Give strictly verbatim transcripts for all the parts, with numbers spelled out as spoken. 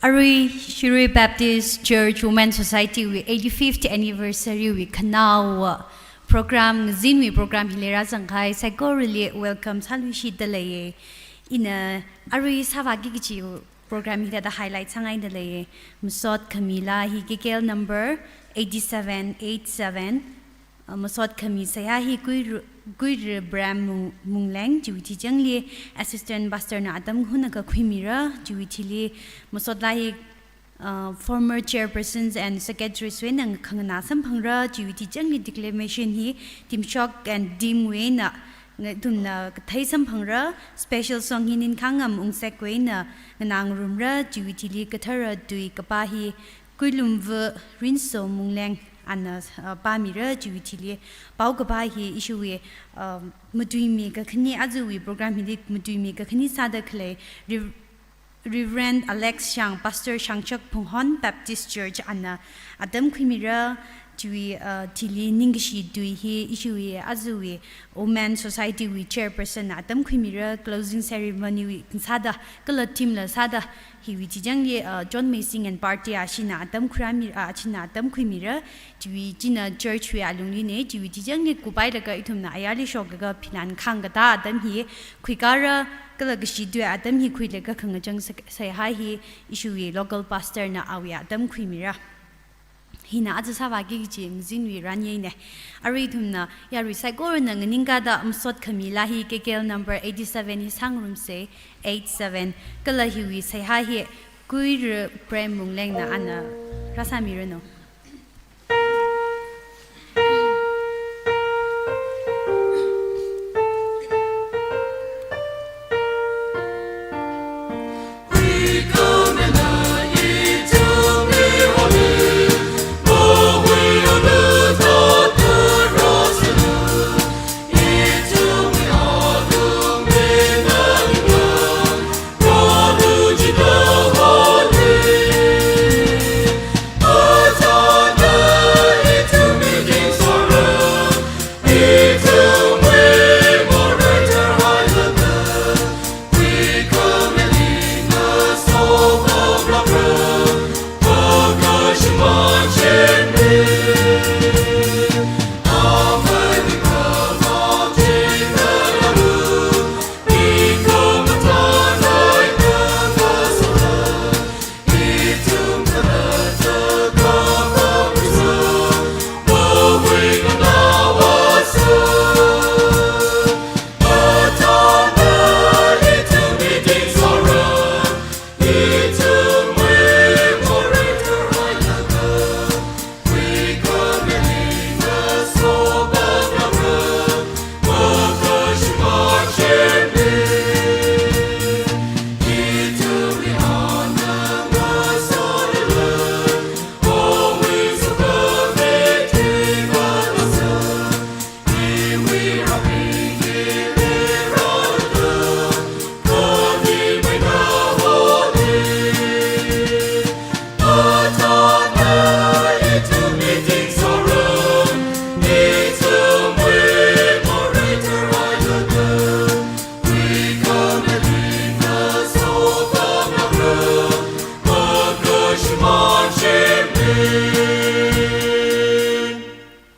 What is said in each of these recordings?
Arui Shirui Baptist Church Women Society wui eighty-fifth anniversary wui khanaowa program, ngazinwui program hili rāzangkahai saikorali welcome sāluishitda leiya. Ina arui sāvāki kaji program hithāda highlight sāngaida leiya. Masot khamila hi K K L number eighty-seven eight seven. Uh, masot khami seihā hi Kuiru-, Kuiru Prem Mung-, Mungleng, chiwui thichangli Assistant Pastor na atam hunakha khuimira, chiwui thili masot laa hi, uh, former chairpersons and secretaries wui eina khanganā samphangra, chiwui thichangli declamation hi Timshok and Team wui eina nga-, ithumna kathei samphangra, special song hi Ninkhangam Ungsekwui eina nganāngarumra, chiwui thili kathara tui kapā hi Kuilumva Rinso Mungleng ana, uh, pāmira, chiwui thili pao kapā hi ishiwui, uh, matuimi kakhane, aruiwui program hili matuimi kakhane sāda khalei Rev-, Reverend Alex Shang, Pastor Shangshak Phunghon Baptist Church ana atam khuimira, chiwui, uh, thili ningkashi tui hi ishiwui aruiwui Women Society wui chairperson na atam khuimira, closing ceremony wui sāda, kala theme la sāda, hiwui thichangli, uh, John Meising and party ashina atam khuirāmi, uh, ashina atam khuimira, chiwui china church wui alungli ne, chiwui thichangli kuphailaga ithumna ayarli shoklaga philan khangkatā atam hi khuikara, kala kashi tui atam hi khuilaga khangachang sa-, seihā hi ishiwui local pastor na awui atam khuimira. Hina aja sāvāki kaji ngazinwui ranyei ne. Arui ithumna yarui saikorana nganingkada masot khamila hi K K L number eighty-seven hi sāngarumsa, eight seven. Kala hiwui seihā hi Kuiru Prem Mungleng na ana rāsāmiranu.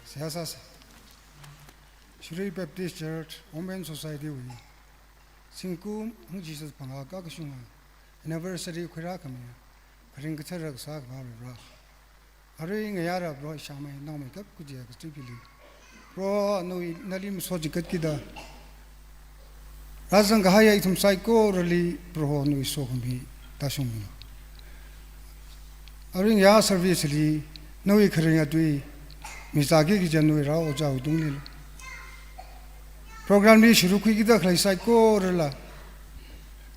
Seihā sāsa. Shirui Baptist Church Women Society wui zingkum hangchishat phangā kakashunga anniversary khuirākhami kharing kathara kasā Akhava Vare. Arui ngayāra Proho ishāmei naomei kap kaji kachipeeli, Proho nawui, nali masot chikat kida rāzangkahaiya ithum saikorali Proho nawui sokhami tāshungmilu. Arui ngayā service li nawui kharinga tui mizāki kaja nawui rao ojāwui tungli, program li shurukhui kida khalei saikorala,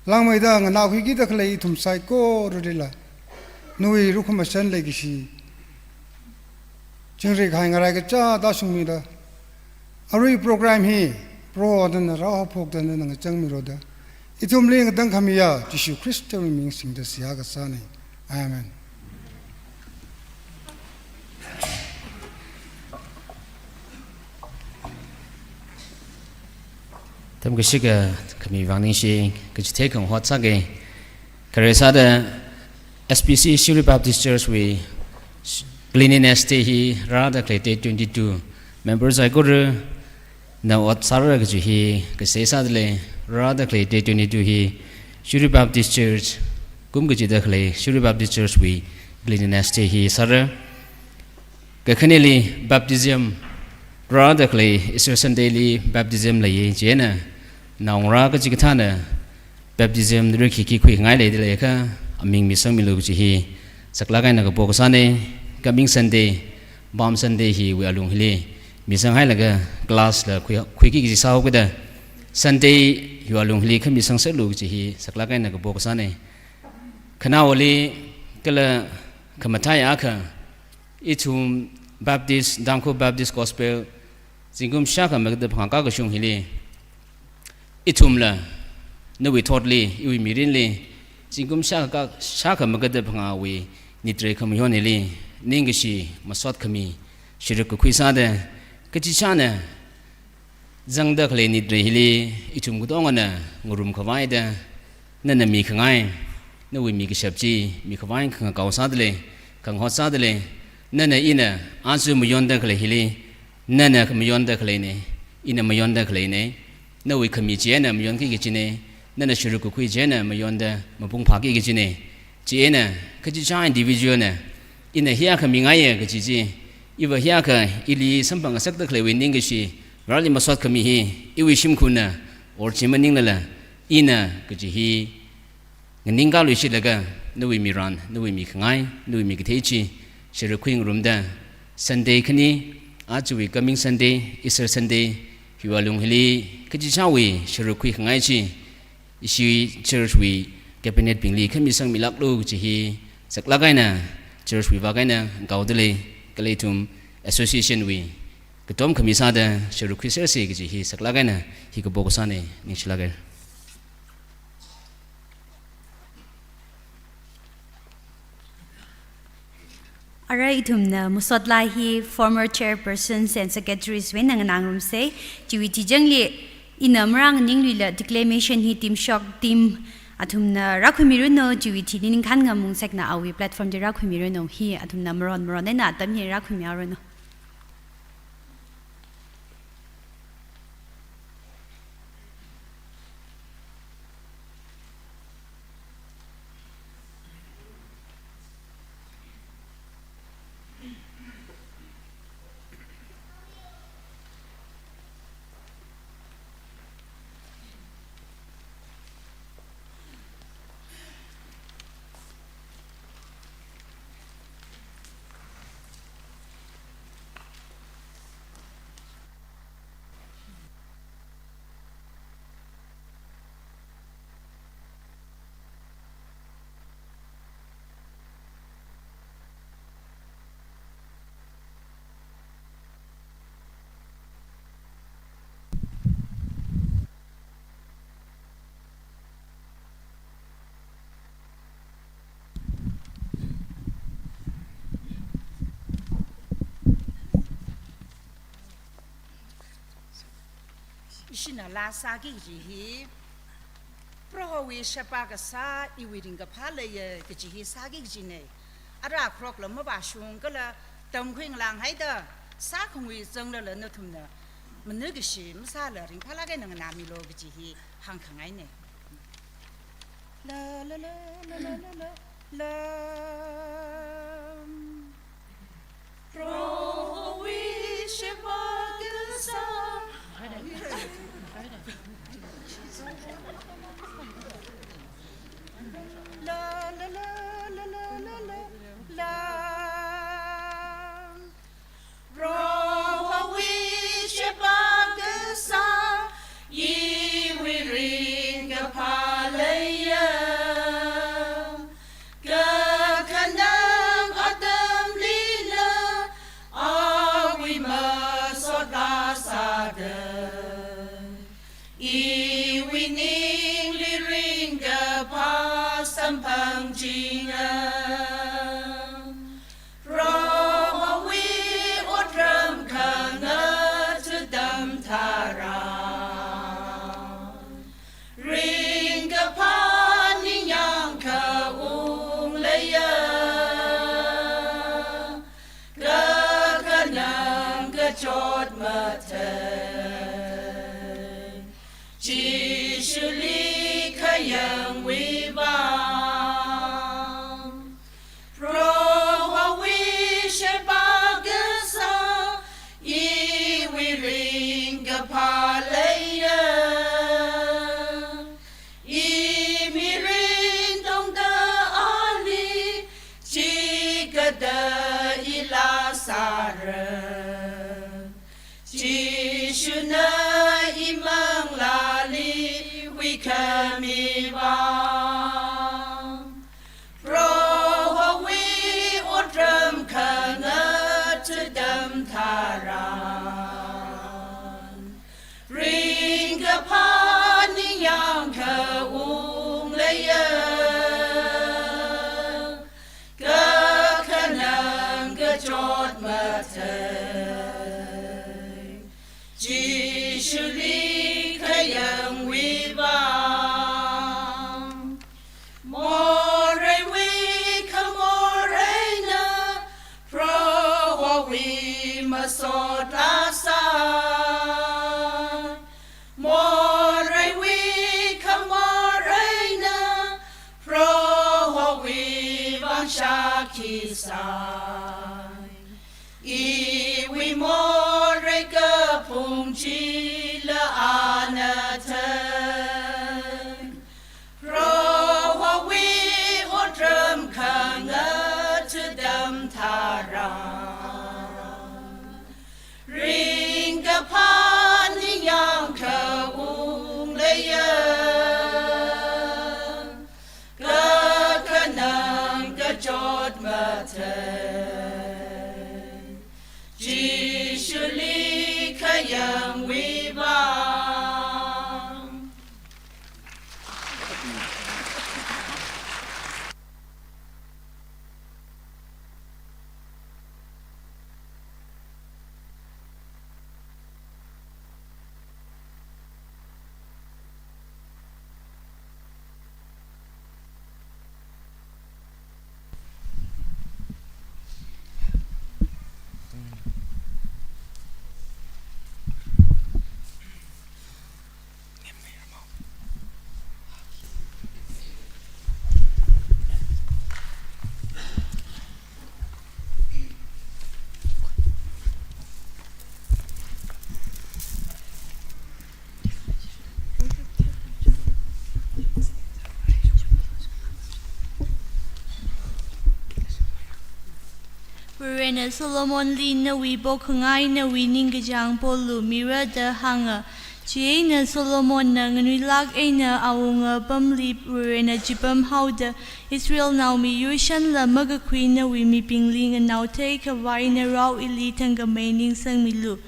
langmeida nganākhui kida khalei ithum saikoralila nawui rukhamashan leikashi, chingri kahai ngarai kachā tāshungmida, arui program hi Proho nana rao haophokda nana ngachangmilu da ithumli ngatangkhamiya Jishu Khristawui ming singda seihā kasāna. Amen. Tamkashika khami vang ningshi, kachithei khangahotsāka. Khare sāda S B C Shirui Baptist Church wui Cleanliness Day hi rāda khalei date twenty-two. Members saikorana ot sāra kaji hi kasā sādalei, rāda khalei date twenty-two hi Shirui Baptist Church, kum kachida khalei Shirui Baptist Church wui Cleanliness Day hi sāra. Kakhaneli baptism, rāda khalei Easter Sunday li baptism leiya, chieina naongarā kachikathāna baptism rikhi khi khuingai leida leiakha, aming misangmilu kaji hi saklāk eina kapo kasāna. Coming Sunday, Palm Sunday hiwui alung hili misanghailaga class la khui, khuiki kaji sāhaokida, Sunday hiwui alung hili khamisang sālu kaji hi saklāk eina kapo kasāna. Khanaowali kala khamathā akha, ithum Baptist, Tangkhul Baptist Gospel, zingkum shākha magada phangā kakashung hili, ithumla, nawui thotli, iwui mirinli, zingkum shākha, shākha magada phangāwui nitrei khamayon hili, ningkashi masot khami, sharuk kakhui sāda, kachichāna zangda khalei nitrei hili, ithum katongana ngarum khavaida, nana mikhangai, nawui mikashap chi mikhavai khangakao sādalei, khangahot sādalei, nana ina aja mayonda khalei hili, nana mayonda khaleina, ina mayonda khaleina, nawui khami chieina mayonki kajina, nana sharuk kakhui chieina mayonda mapung phāki kajina. Chieina, kachichā individual na, ina hiyākha mingaiya kaji chi, iva hiyākha ili samphang ngasakda khaleiwui ningkashi, Vareli masot khami hi, iwui shimkhurna, or chi maninglala, ina kaji hi, nganingkāluishilaga, nawui miran, nawui mikhangai, nawui mikathei chi, sharuk khuingarumda, Sunday khani, ajawui coming Sunday, Easter Sunday, hiwui alung hili, kachichāwui sharuk khuikhangai chi, ishi church wui cabinet bingli khamisangmilāklu kaji hi saklāk eina church wui vak eina ngaodalei, kala ithum association wui katom khami sāda sharuk khuisersa kaji hi saklāk eina hi kapo kasāna, ningshilāka. Ara ithumna masot laa hi former chairpersons and secretaries wui eina nganāngarumsa, chiwui thijangli ina marānganingluila declamation hi team shok, team athumna rākhuimiranu, chiwui thili ningkhān ngamung sekna awui platform chi rākhuimiranu, hi athumna maron maron eina atam hi rākhuimihaoranu. Ishina laa sāki kaji hi, Prohowui sheba kasā iwui ringkaphā leiya kaji hi sāki kajina. Ara khrokla mavāshung kala tamkhui ngalānghaida sākhangui zanglala nathumna manakashi masāla ringphālāk eina nganāmilu kaji hi hāngkhangaina. La, la, la, la, la, la, la, la. Prohowui sheba kasā. La, la, la, la, la, la, la, la. Prohowui sheba kasā, iwui ringkaphā leiya. Kakhanang atamlila, Jishuli khayangwui vang. Prohowui sheba kasā, iwui ringkaphā leiya. Imirin tongda ali, chikathā ila sāra. Jishuna imanglāli huikhami vang. Prohowui otram khangatha atam tharan. Ringkaphā ningyāng khaung leiya. Kakhanang kachot mathei. Jishuli khayangwui vang. Moreiwui khamor eina, Prohowui masot lāsai. Moreiwui khamor eina, Prohowui vang shākhi sāi. Iwui morei kaphung chila ana thei. Prohowui otram khangatha atam tharan. Ringkaphā ningyāng khaung leiya. Kakhanang kachot mathei. Jishuli khayangwui vang. Varena Solomonli nawui pokhangai nawui ningkachāng polu mira da hānga. Chieina Solomonna nganuilāk eina awunga apamli Varena chipam haoda, Israelnao miyur shanla makakhui nawui mibingli nganaothei khavai narao ili thangkhamei ningsangmilu.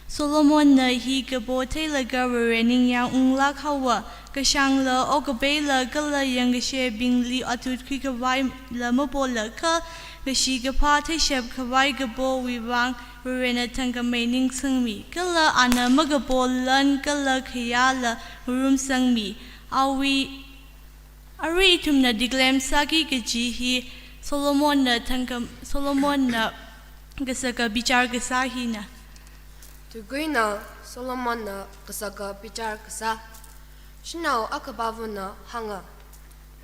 Solomonna hi kapo theilaga Vare ningyāng unglāk haowa, kashāngla, okapeila kala yangkashebingli atut khuikhavaila mapola kha, kashi kaphā theishap khavai kapowui vang Varena thangkhamei ningsangmi, kala ana makapo lan kala khayāla ngarumsangmi. Awui, arui ithumna declaim sāki kaji hi Solomonna thangkham-, Solomonna kasaka bichar kasā hina. Tukuina Solomonna kasaka bichar kasā. Shanao akhapāvana hānga,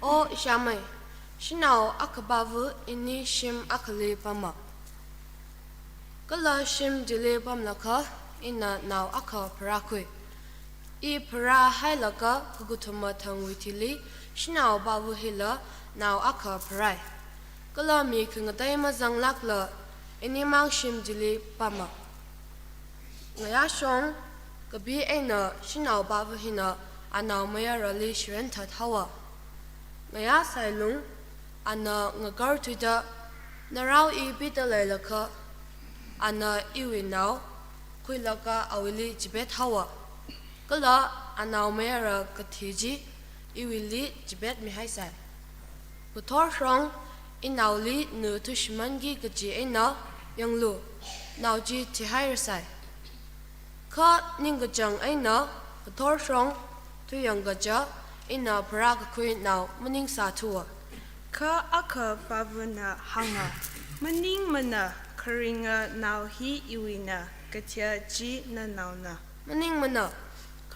O ishāmei, shanao akhapāva ini shim akhali pama. Kala shim chili pamlakha ina nao akha pharākhui. I pharāhailaga kakathuma thangwui thili shanaopāva hila nao akha pharai. Kala mi khangatei mazanglākla inimang shim chili pama. Ngayā shong kapi eina shanaopāva hina anaomayarali shiranthat haowa. Ngayā sailung ana ngakarthuida, narao i pida leilakha, ana iwui nao khuilaga awuili chipet haowa. Kala anaomayara kathi chi iwuili chipet mihaisai. Ngathor shong inaoli na thushimānki kaji eina, yanglu, nao chi thihairasai. Kha ningkachāng eina ngathor shong thuiyangkaja ina pharākakhui nao maningsāthuwa. Kha akhapāvana hānga, Maningmana, kharinga nao hi iwuina, kathia chi nanaona. Maningmana,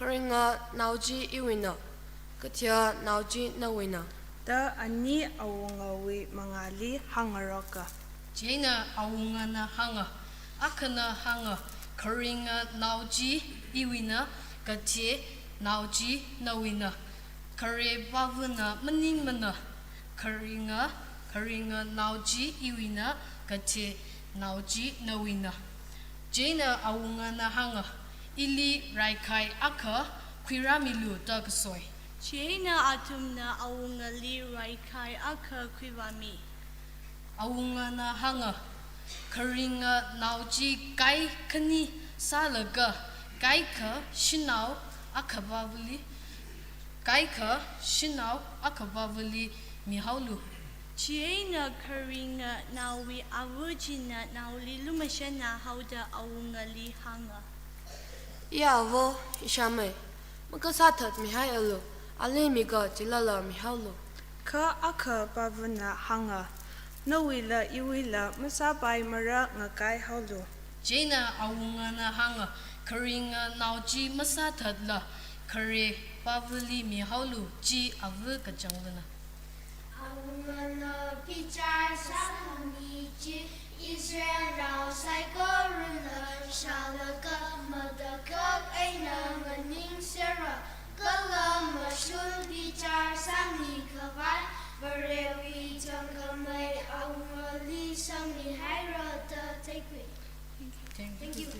Kharinga nao chi iwuina, kathia nao chi nawuina, da ani awungawui mangāli hāngaroka. Chieina awungana hānga, akhana hānga, kharinga nao chi iwuina, kathia nao chi nawuina, khare pāvana maningmana, kharinga, kharinga nao chi iwuina, kathia nao chi nawuina. Chieina awungana hānga, ili raikhai akha khuirāmilu da kasoi. Chieina athumna awungali raikhai akha khuivāmi. Awungana hānga, kharinga nao chi kai khani sālaga, kaikha shanao akhapāvali, kaikha shanao akhapāvali mihaolu. Chieina kharinga naowui ava china naoli lumashanna haoda awungali hānga, Iya ava, ishamei, makasā thatmihaialu, ali miga chilala mihaolu. Kha akhapāvana hānga, nawuila iwuila masāpaimara ngakaihaolu. Chieina awungana hānga, kharinga nao chi masāthatla, khare pāvali mihaolu, chi ava kachangvana. Awungana bichar sākhami chi Israelnao saikorana shālaga matakhak eina nganingsera, kala mashun bichar sāmikhavai Varewui thangkhamei awungali sāmihaira da theikhui. Thank you.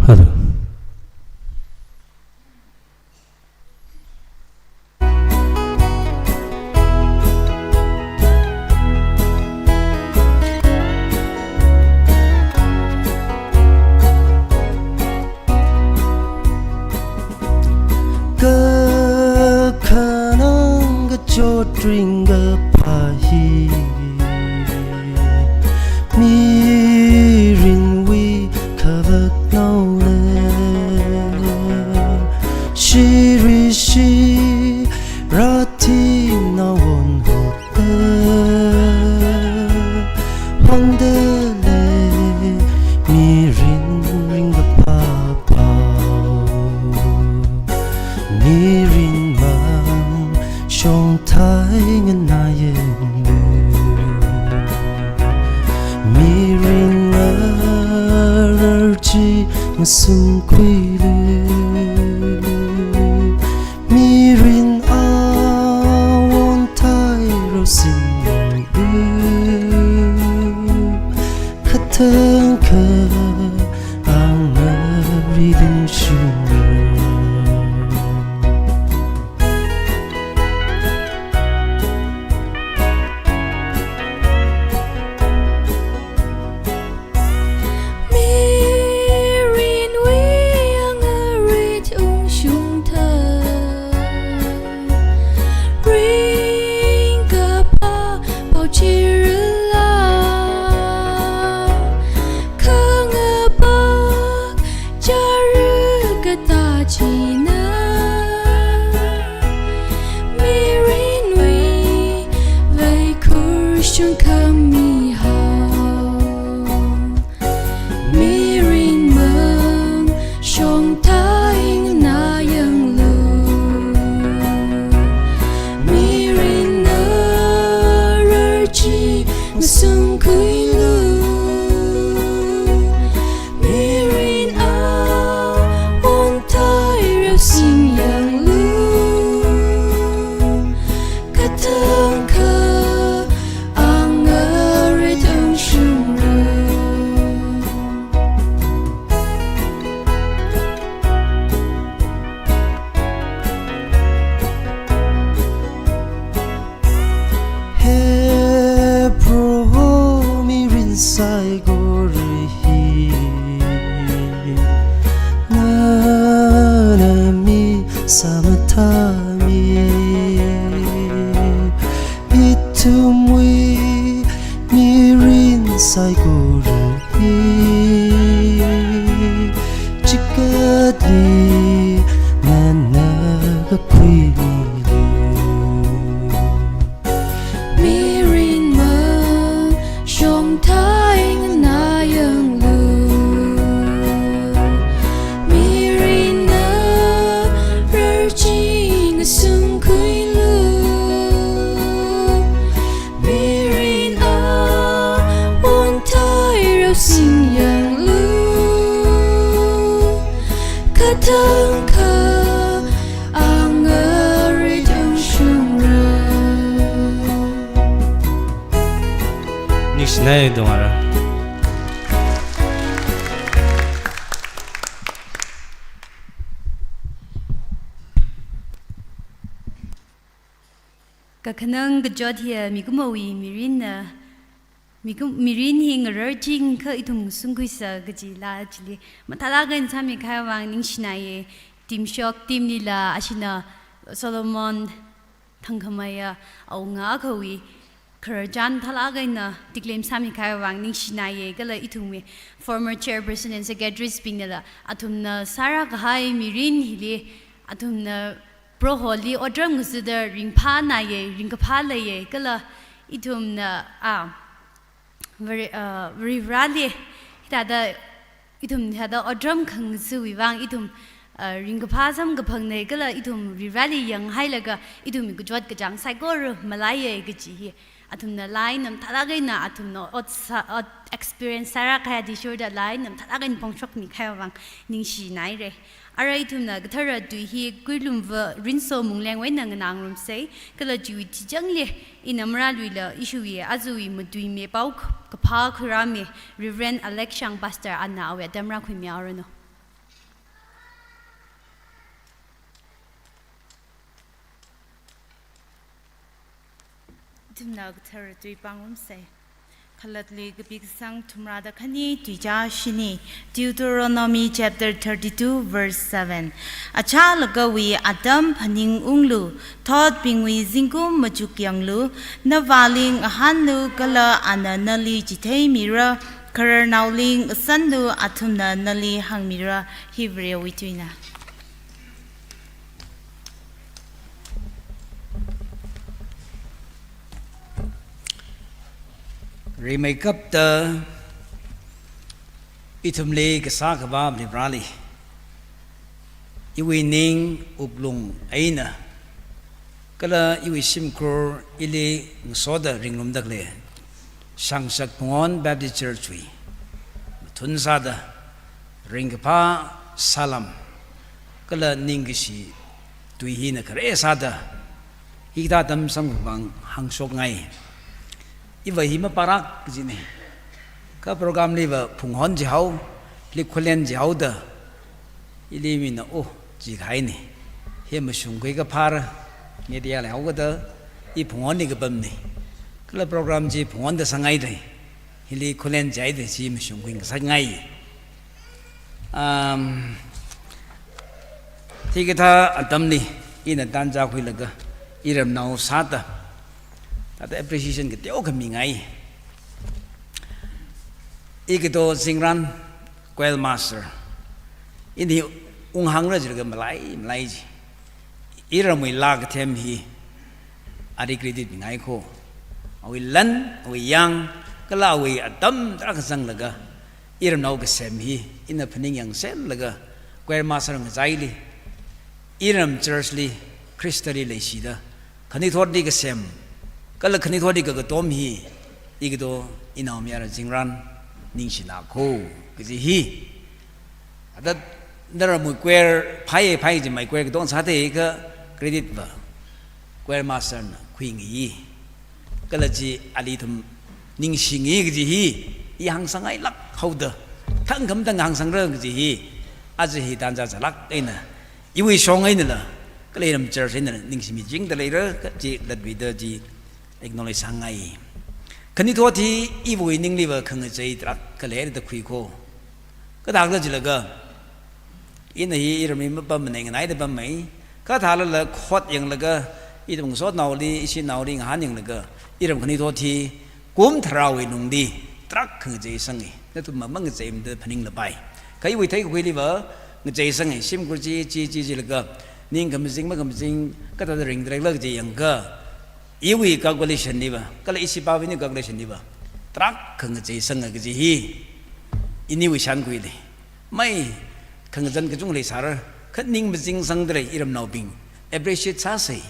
Hello. Kakhanang kachot ringkaphā hi, mirinwui khavaknaole, shiri shira thina won hok hongdalei mirin ringkaphā pao. Mirin mang shongthai nganāyanglu. Mirin ngarar chi ngasungkhuilu. Mirin awon thai rosinglu, kathang khaang ngariding shung. Mirinwui angarit ungshung thang, ringkaphā pao chirala, khangapak chara katā china, mirinwui vaikhur shungkhami hao. Mirin mang shongthai nganāyanglu. Mirin ngarar chi saikora hi, nana mi sāmathāmi. Ithumwui mirin saikora hi, chikatli nana kakhuimilu. Mirin mashong thai nganā yanglu. Mirin ngararching sungkhuilu. Mirin awon thai rāsing yanglu. Kathāngkha angari tangshungra. Ningshinai dongara. Kakhanang kachot hiya mikumowui mirinna, mikum-, mirin hi ngararching kha ithum sungkhuisa kaji laa chili mathālāk eina sāmikahai vang ningshinaiye. Team shok, team lila, ashina Solomon Thangkhameiya awunga akhawui khararchan mathālāk eina declaim sāmikahai vang ningshinaiye, kala ithumwui former chairperson and secretaries bingnala athumna sārākahai mirin hili athumna Proholi otram ngasāda ringphānaiye, ringkaphā leiye, kala ithumna, ah, Vari-, ah, Varivarali hithāda ithum hithāda otram khangasāwui vang ithum, ah, ringkaphā samkaphangna, kala ithum Varivarali yanghailaga ithumwui kachot kachāng saikora malaiye kaji hi athumna laa eina mathālāk eina athumna ot sā, ot experience sārākahai athishurda laa eina mathālāk eina phongshokmikahai vang ningshinaire. Ara ithumna kathara tui hi Kuilungva Rinso Munglengwui eina nganāngarumsei, kala chiwui tichangli ina marāluila ishiwui ajawui matuimi pao kaphā khuirāmi Reverend Alex Shang Pastor ana awui atam rākhuimihaoranu. Ithumna kathara tui pāngarumsei. Khalattali kapi kasang thumrada khani tuichā shini, Deuteronomy chapter thirty-two verse seven. Achālakkhawui atam phaningunglu, thotbingwui zingkum machuk yanglu, navāli ngahānlu kala ana nali chitheimira, khararnaoli ngasanlu, athumna nali hāngmira. Hi Varewui tuina. Rimeikapta ithumli kasā Akhava Varivarali, iwui ning wuklung eina kala iwui shimkhur ili ngasoda ringrumda khalei Shangshak Phungwon Baptist Church wui mathun sāda ringkaphā salām kala ningkashi tui hina khare sāda hikathā atam samkaphang hāngshokngai. Iva hi mapārak kajina. Kha program liva Phungwon jihao, Likhulen jihaoda ili mina, oh, jikahaina. Hi mashungkhui kaphāra, media leihaokada, i Phungwonli kapamna. Kala program chi Phungwonda sāngaida, hili Likhulen jihaida chi mashungkhui ngasakngai. Um, hikathā atamli ina tanja khuilaga iramnao sāda, thāda appreciation kateokha mingai. Igato Zingran, choir master. Ini unghāngra jilaga malai, malai ji. Iramwui laa kathem hi ali credit mingai kho. Awui lan, awui yang, kala awui atam tarākha zanglaga iramnao kasem hi ina phaningyang semlaga choir master ngachaili, iram church li, Khristali leishida khanuithotli kasem kala khanuithotli kakatom hi igato inaomayara Zingran ningshina kho kaji hi. Thāda naramwui choir phāya phāya jimai choir katonga sāda kha credit va choir master na khuingai. Kala chi ali ithum ningshingai kaji hi i hāngsangngailāk haoda, thangkhamtang hāngsangra kaji hi aja hi tanja chālāk eina iwui shong einala kala iram church einala ningshimichingda leira kaji latluida chi acknowledge sāngai. Khanuithot hi iwui ningliva khangachei tarākha leida khuiko. Kathākhala jilaga, ina hi iramli mapammanei, nganaida pammei. Kathālala khot yanglaga, ithum ngasotnaoli, ishinaoli ngahān yanglaga, iram khanuithot hi kum tharāwui lungli tarākha ngacheisanga. Nathum mamang ngacheimada phaninglapai. Kha iwui theikakhuiliva ngacheisanga. Shimkhur chi, chi, chi, jilaga, ning khamazing, makhamazing, kathāda ringda leila kaji yangakha, iwui calculation liva, kala ishi pāwui ni calculation liva, tarākha ngacheisanga kaji hi iniwui shankhuili. Mai khangazan kachungkha leisāra, kha ning mazingsangda lei iramnaobing. Appreciate sāsa,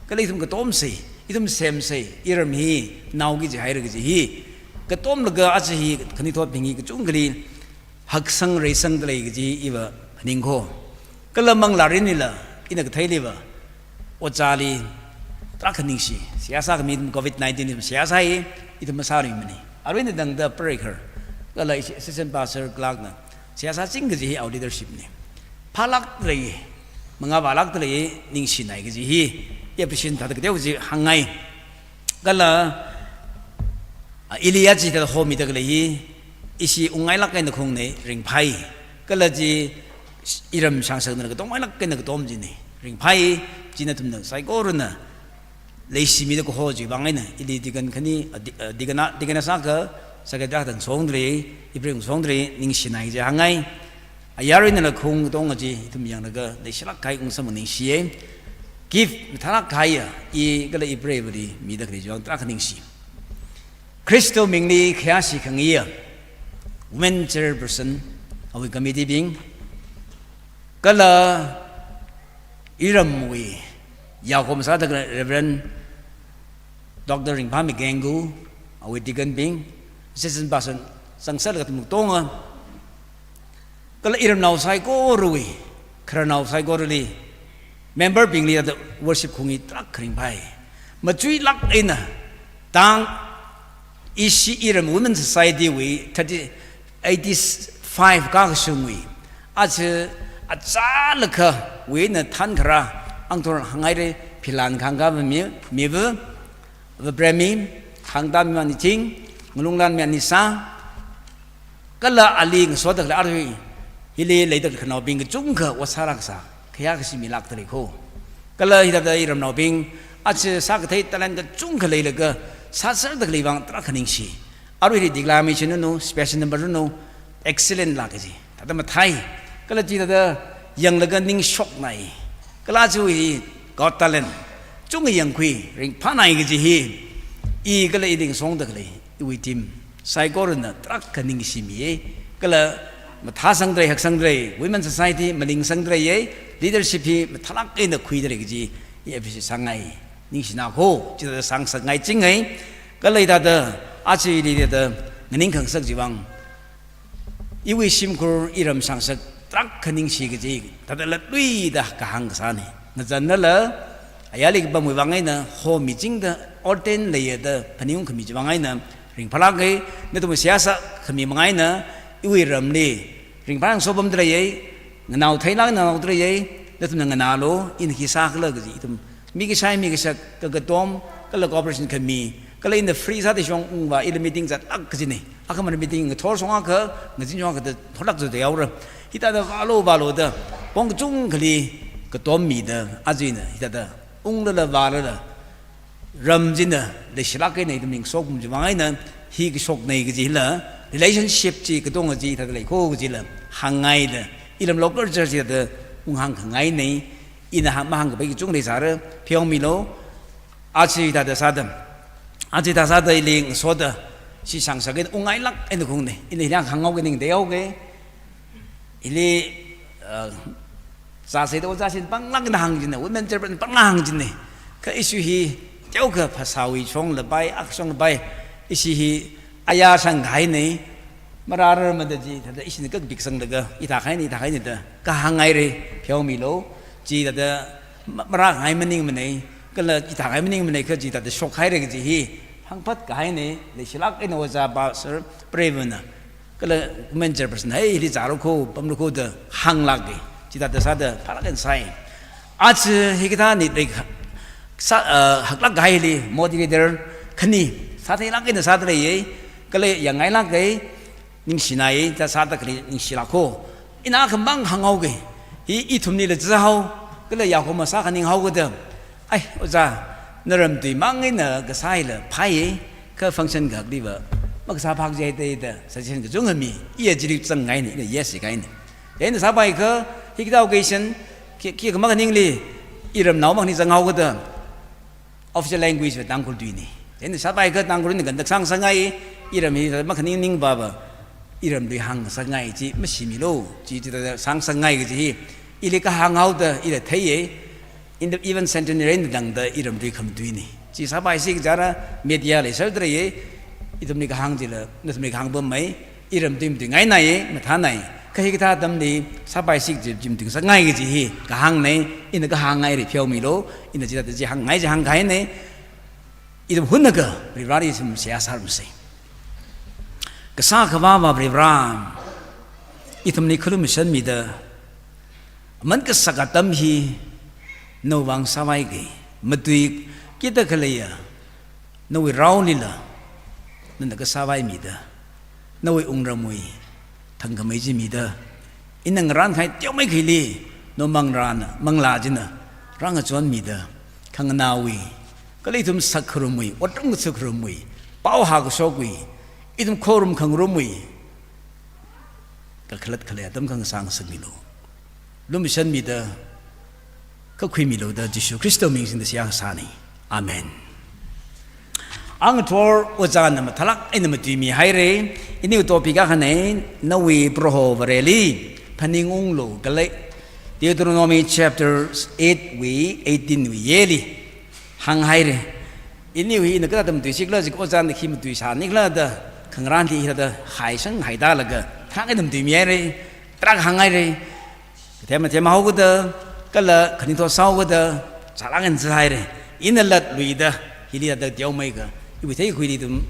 kala ithum katomsa, ithum semsa, iram hi naoki jihaira kaji hi katomlaga aja hi khanuithotbing hi kachungkhali haksang reisangda lei kaji iva phaningko. Kala manglā mirinlila, ina katheiliva, ojāli tarākha ningshi. Seihā sākhami ithum covid nineteen ithum seihā sāi, ithum masāluimanei. Arui eina tangda prayer, kala ishi assistant pastor clerk na seihā sāching kaji hi our leadership nei. Phālākda lei, mangā vālākda lei, ningshinai kaji hi, i appreciation thāda kateo kaji hāngngai. Kala, a, ili aja hithāda homida khalei hi, ishi ungngailāk eina khaungnei, ringphai. Kala chi iram shangshakna katongngailāk eina katom chinei, ringphai. Chi nathumna saikorana leishimida kaho chiwui vang eina, ili deacon khani, a, di-, a, deacon a, deacon sākha, secretary tang songdri, ipring songdri, ningshinai kaji hāngngai. Ayar einala khaung katonga chi ithum yanglaga leishilāk kahai ungsamang ningshiya. Gift mathālāk kahaiya, i kala ipreiva̱li mida khalei chiwui vang tarākha ningshi. Khristawui mingli khayāshi khangayiya women chairperson, awui committee bing, kala iramwui yaokhom sāda khalei Reverend Doctor Ringphāmi Kenggu, awui deacon bing, assistant pastor, zangserlaga athum katonga, kala iramnao saikorawui, khararnao saikorali, member bingli athum worship khaungi tarākha ringphai. Machuilāk eina, tang ishi iram Women Society wui thirty, eighty-five kakashungwui, aja achālakhawui eina thānkharā, angthor hāngngaira, Philan Khangkami, miva, Vapremi, Khangtamima Nithing, Ngalunglanmi Anisa, kala ali ngasoda khalei arui hili leida khalei khanaobing kachungkha ot sālāksa, khayākashi milākda leiko. Kala hithāda iramnaobing, aja sākathei talent kachungkha leilaga sāserda khalei vang tarākha ningshi. Arui hili declamation nu, special number nu, excellent lāk kaji thāda mathei. Kala chithāda yanglaga ningshoknai. Kala chiwui hi Got Talent chungkha yangkhui, ringphānai kaji hi, i kala ili ngasongda khalei iwui team saikorana tarākha ningshimiya. Kala mathāsangda lei, haksangda lei, Women Society malingsangda leiya, leadership hi mathālāk eina khuida lei kaji i appreciate sāngai. Ningshinako, chithāda sāngasakngaichingai. Kala hithāda, aja ili hithāda nganing khangasak chiwui vang, iwui shimkhur, iram shangshak tarākha ningshi kaji, thāda latluida kahāng kasānei. Ngazanlala, ayarli kapamwui vang eina, homichingda, ordain leiya da phaningungkhami chiwui vang eina, ringphālāka, nathum seihā sākhami manga eina, iwui ramli ringphālāk eina sopamda leiya, nganao theilāk eina nganaoda leiya, nathumna nganālu, ina khi sākhala kaji ithum mi kashai, mi kashak, ka katom, kala cooperation khami, kala ina free sāda shong ungva, ila meeting zatlāk kajinei. Akhamana meeting ngathor shong akha, ngazin shong akha da thorlāk zatta yaora. Hithāda vālu vālu da, pong kachungkhali katom mida, aja ina, hithāda unglala vālala, ram china leishilāk eina ithum ningshok pam chiwui vang eina, hi kashoknei kajila, relationship chi katonga chi thāda leiko kajila, hāngngaida, iram local church hithāda unghāngkhangainei, ina hāng mahāngkapai kachungkha leisāra, pheomilu, aja hithāda sāda, aja hithāda sāda ili ngasoda, ishi shangshak eina ungngailāk eina khaungnei, ina hili hānghaoki ningda yaoki, ili, uh, zāsei da ojāshin panglāk eina hāngchinna, women chairperson panglāk hāngchinna. Kha ishi hi, teokha phasāwui shonglapai, ak shonglapai, ishi hi, aya shangkahainei, marārar mada chithāda ishina kakapik sanglaga, ithākahainei, ithākahainei da, kahāngngaira, pheomilu, chithāda ma-, marāngai maningmanei, kala ithāngai maningmanei kha chithāda shokhaira kaji hi, hāngphatkahainei, leishilāk eina ojā pastor, preivana, kala women chairperson, hei, hili zālu ko, pamlu ko da hānglāka, chithāda sāda phālāk eina sai. Aja hikathā nit lei kha, sā, uh, haklāk kahaili, moderator khani, Sātheilāk eina sāda leiya, kala yangngailāka, ningshinaya, ta sāda khalei ningshilāka. Ina khamang hānghaoga, hi ithumlila zahao, kala yaokahoma sākhaninghaoka da. Ai, ojā, naram tui mang eina kasā hila phāya, kha function khaliva makasā phak jihaida da suggestion kachungkha mi, iya chili zangngaina, ina yes kahaina. Then sāpaikha, hikathā occasion, khi, khikha makhaningli, iramnao mang ni zanghaoka da. Official language va Tangkhul tuina. Then sāpaikha Tangkhul eina khandak sāngasakngai, iram hi makhaning ningva va, iram tui hāngngasakngai chi mashimilu, chi chithāda sāngasakngai kaji hi, ili kahānghaoda, ila theiya, in the even centenary eina tangda iram tui khamatuina. Chi sāpaisi kajara media li sāda leiya, ithumli kahāng chila, nathumli kahāng pammei, iram tui matuingainai, mathānai. Kha hikathā atamli sāpaisi kaji chi matuingasakngai kaji hi kahāngna, ina kahāngngaili pheomilu, ina chithāda chi hāngngai chi hāngkahaina. Ithum hunnakha Varivarali ithum seihā sārumsa. Kasā Akhava Varivarā, ithumli khalumashanmida, aman kasak atam hi nawui vang sāvaiga, matuikida khaleiya nawui raolila nana kasāvaimida, nawui wungramwui thangkhamei chi mida, ina ngarānkahai teomeikha hili nawui manglāna, manglā china rāngachonmida, khanganāwui, kala ithum sakkharumwui, otram kasakkharumwui, pao hākashokwui, ithum khorum khangarumwui kakhalat khalei atam khangasā ngasakmilu. Lumashanmida, kakhuimilu da Jishu Khristawui ming singda seihā sāna. Amen. Angathor ojāna mathālāk eina matuimihaira, iniwui topic akhana, Nawui Proho Vareli phaningunglu kala. Deuteronomy chapter eight wui eighteen wui yeli hānghaira. Iniwui hi ina kathāda matuisi khala, zik ojāna khi matuisāni khala da, khangarān hi hithāda haisang haidalaga, thang eina matuimihaira, tarākha hānghaira. Kathem mathem haoda, kala khaning thosāhaoda, chālāk eina zāhaira. Ina latluida, hili hithāda teomeikha, iwui theikhuili ithum,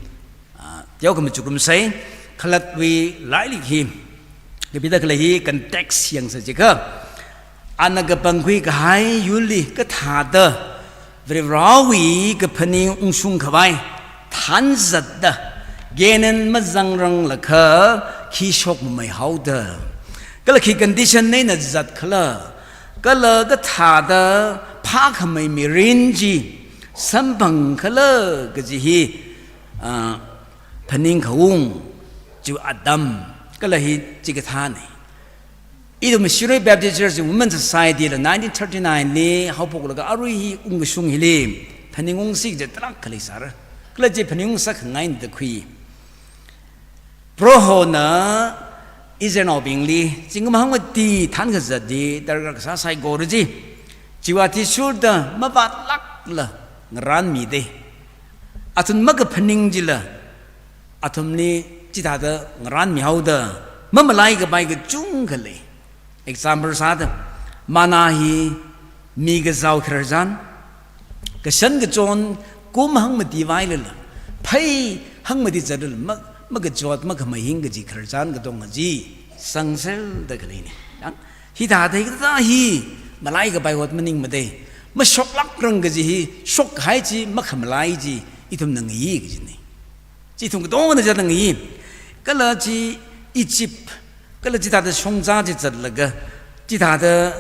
ah, teokha machukrumsa, khalatwui lairik hi kapida khalei hi context yangsa jiakha, ana kapangkhui kahai yurli kathāda Varivarawui kaphaning ungshung khavai thanzatda, Canaan mazangranglakha khi shokmameihaoda, kala khi condition eina zat khala, kala kathāda phākhamei mirin chi samphang khala kaji hi, ah, phaningkhaung, chiwui atam, kala hi chikathāna. Ithum Shirui Baptist Church Women Society la nineteen thirty-nine li haophoklaga arui hi ungkashung hili phaningungsi kaji tarākha leisāra. Kala chi phaningung sākhangaina da khui. Prohona Israelnaobingli zingkum hangmati thankazat chi darkar kasā saikora chi, chiwui athishurda mavātlākla ngarānmida, athum makaphaning chila athumli chithāda ngarānmihaoda, mamalai kapai kachungkha lei. Example sāda, manna hi mi kazao khararchan, kashan kachon kum hangmati vailala, phei hangmati zatlala, ma, makachot makhamahing kaji khararchan katonga chi sangserda khaleina. Yang, hithāda hikathā hi malai kapai ot maningmada, mashoklākrang kaji hi, shokkahai chi, makhamalai chi, ithumna ngayi kajina. Chi ithum katongana zatda ngayi. Kala chi Egypt, kala chithāda shongza chi zatlaga, chithāda,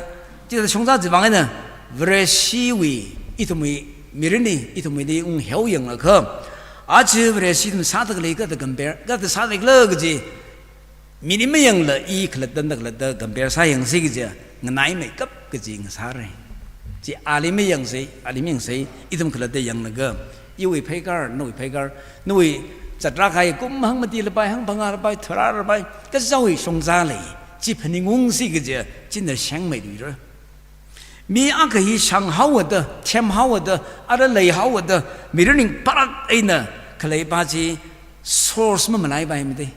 chithāda shongza chiwui vang eina Vareshiwui, ithumwui mirinli, ithumwuili unghao yanglakha, aja Vareshi ithum sāda khalei kathāda compare, kathāda sāda khala kaji, mili mayangla i khalatta nda khalatta compare sāyangsi kaja, nganaimeikap kaji ngasāra. Chi ali mayangsa, ali mayangsa, ithum khalatta yanglaga, iwui pheikar, nawui pheikar, nawui zatrākahai kum hangmati lapai, hangphangā lapai, tharā lapai, kazaowui shongza lei, chi phaningungsi kaja, china shengmeiluira. Mi akha hi shanghaoda, themhaoda, ara leihaoda, mirin ringphālāk eina khaleipa chi source mamalaipaimada.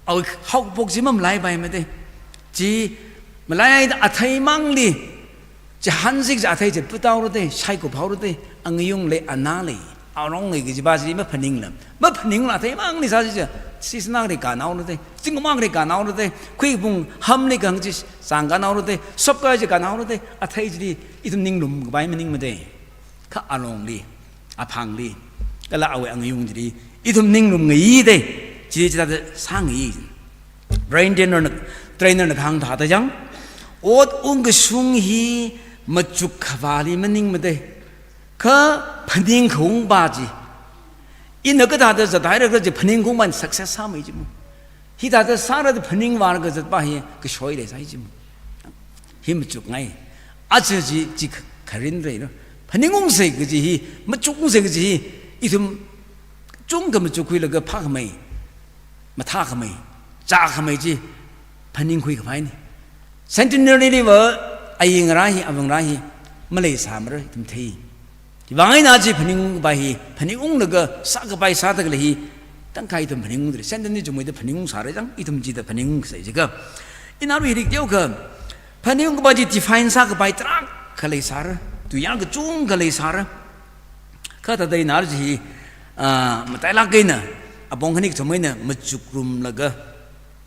Awui haophok chi mamalaipaimada. Chi malaida athei mangli, chihānsi kaja athei chi puthaorada, shaikuphaorada, angayung lei, ana lei, arong lei kajipa chi maphaningla, maphaningla athei mangli sāsi kaja, season akhali kānhaorada, zingkum akhali kānhaorada, khuiphung hamli kahāng chi zangkānhaorada, sopkahai chi kānhaorada, athei chili ithum ninglum kapai maningmada. Kha alongli, aphangli, Kala awui angayung chili ithum ninglum ngayi dei, chi chithāda sāngayi. Brain trainer na, trainer na kahāng thāda chang, ot ungkashung hi machuk khavāli maningmana dei, kha phaningkhaungpa chi. Ina kathāda zathaira khala chi phaningkhaungpana success sāmei chi mo. Hithāda sāra da phaningvālaga zatpa hi kashoi leisai chi mo. Hi machukngai. Aja chi, chi kha-, kharing rei no. Phaningungsei kaji hi, machukungsei kaji hi, ithum chungkha machukkhuilaga phākhamei, mathākhamei, chākhamei chi phaningkhui khavai ni. Centenary liva ayingra hi, avangra hi maleisāmara ithum thei. Hiwui vang eina chi phaningungpa hi, phaningunglaga sākapai sāda khalei hi, tangkhai ithum phaningungdalei. Centenary chungmeida phaningungsāra chang, ithum chida phaningungsei jiakha. Ina arui hi teokha, phaningungpa chi define sākapai tarākha leisāra, tuiyār kachungkha leisāra. Kha thāda ina arui hi, ah, matailāk eina, apong khani kathum eina machukrumlaga,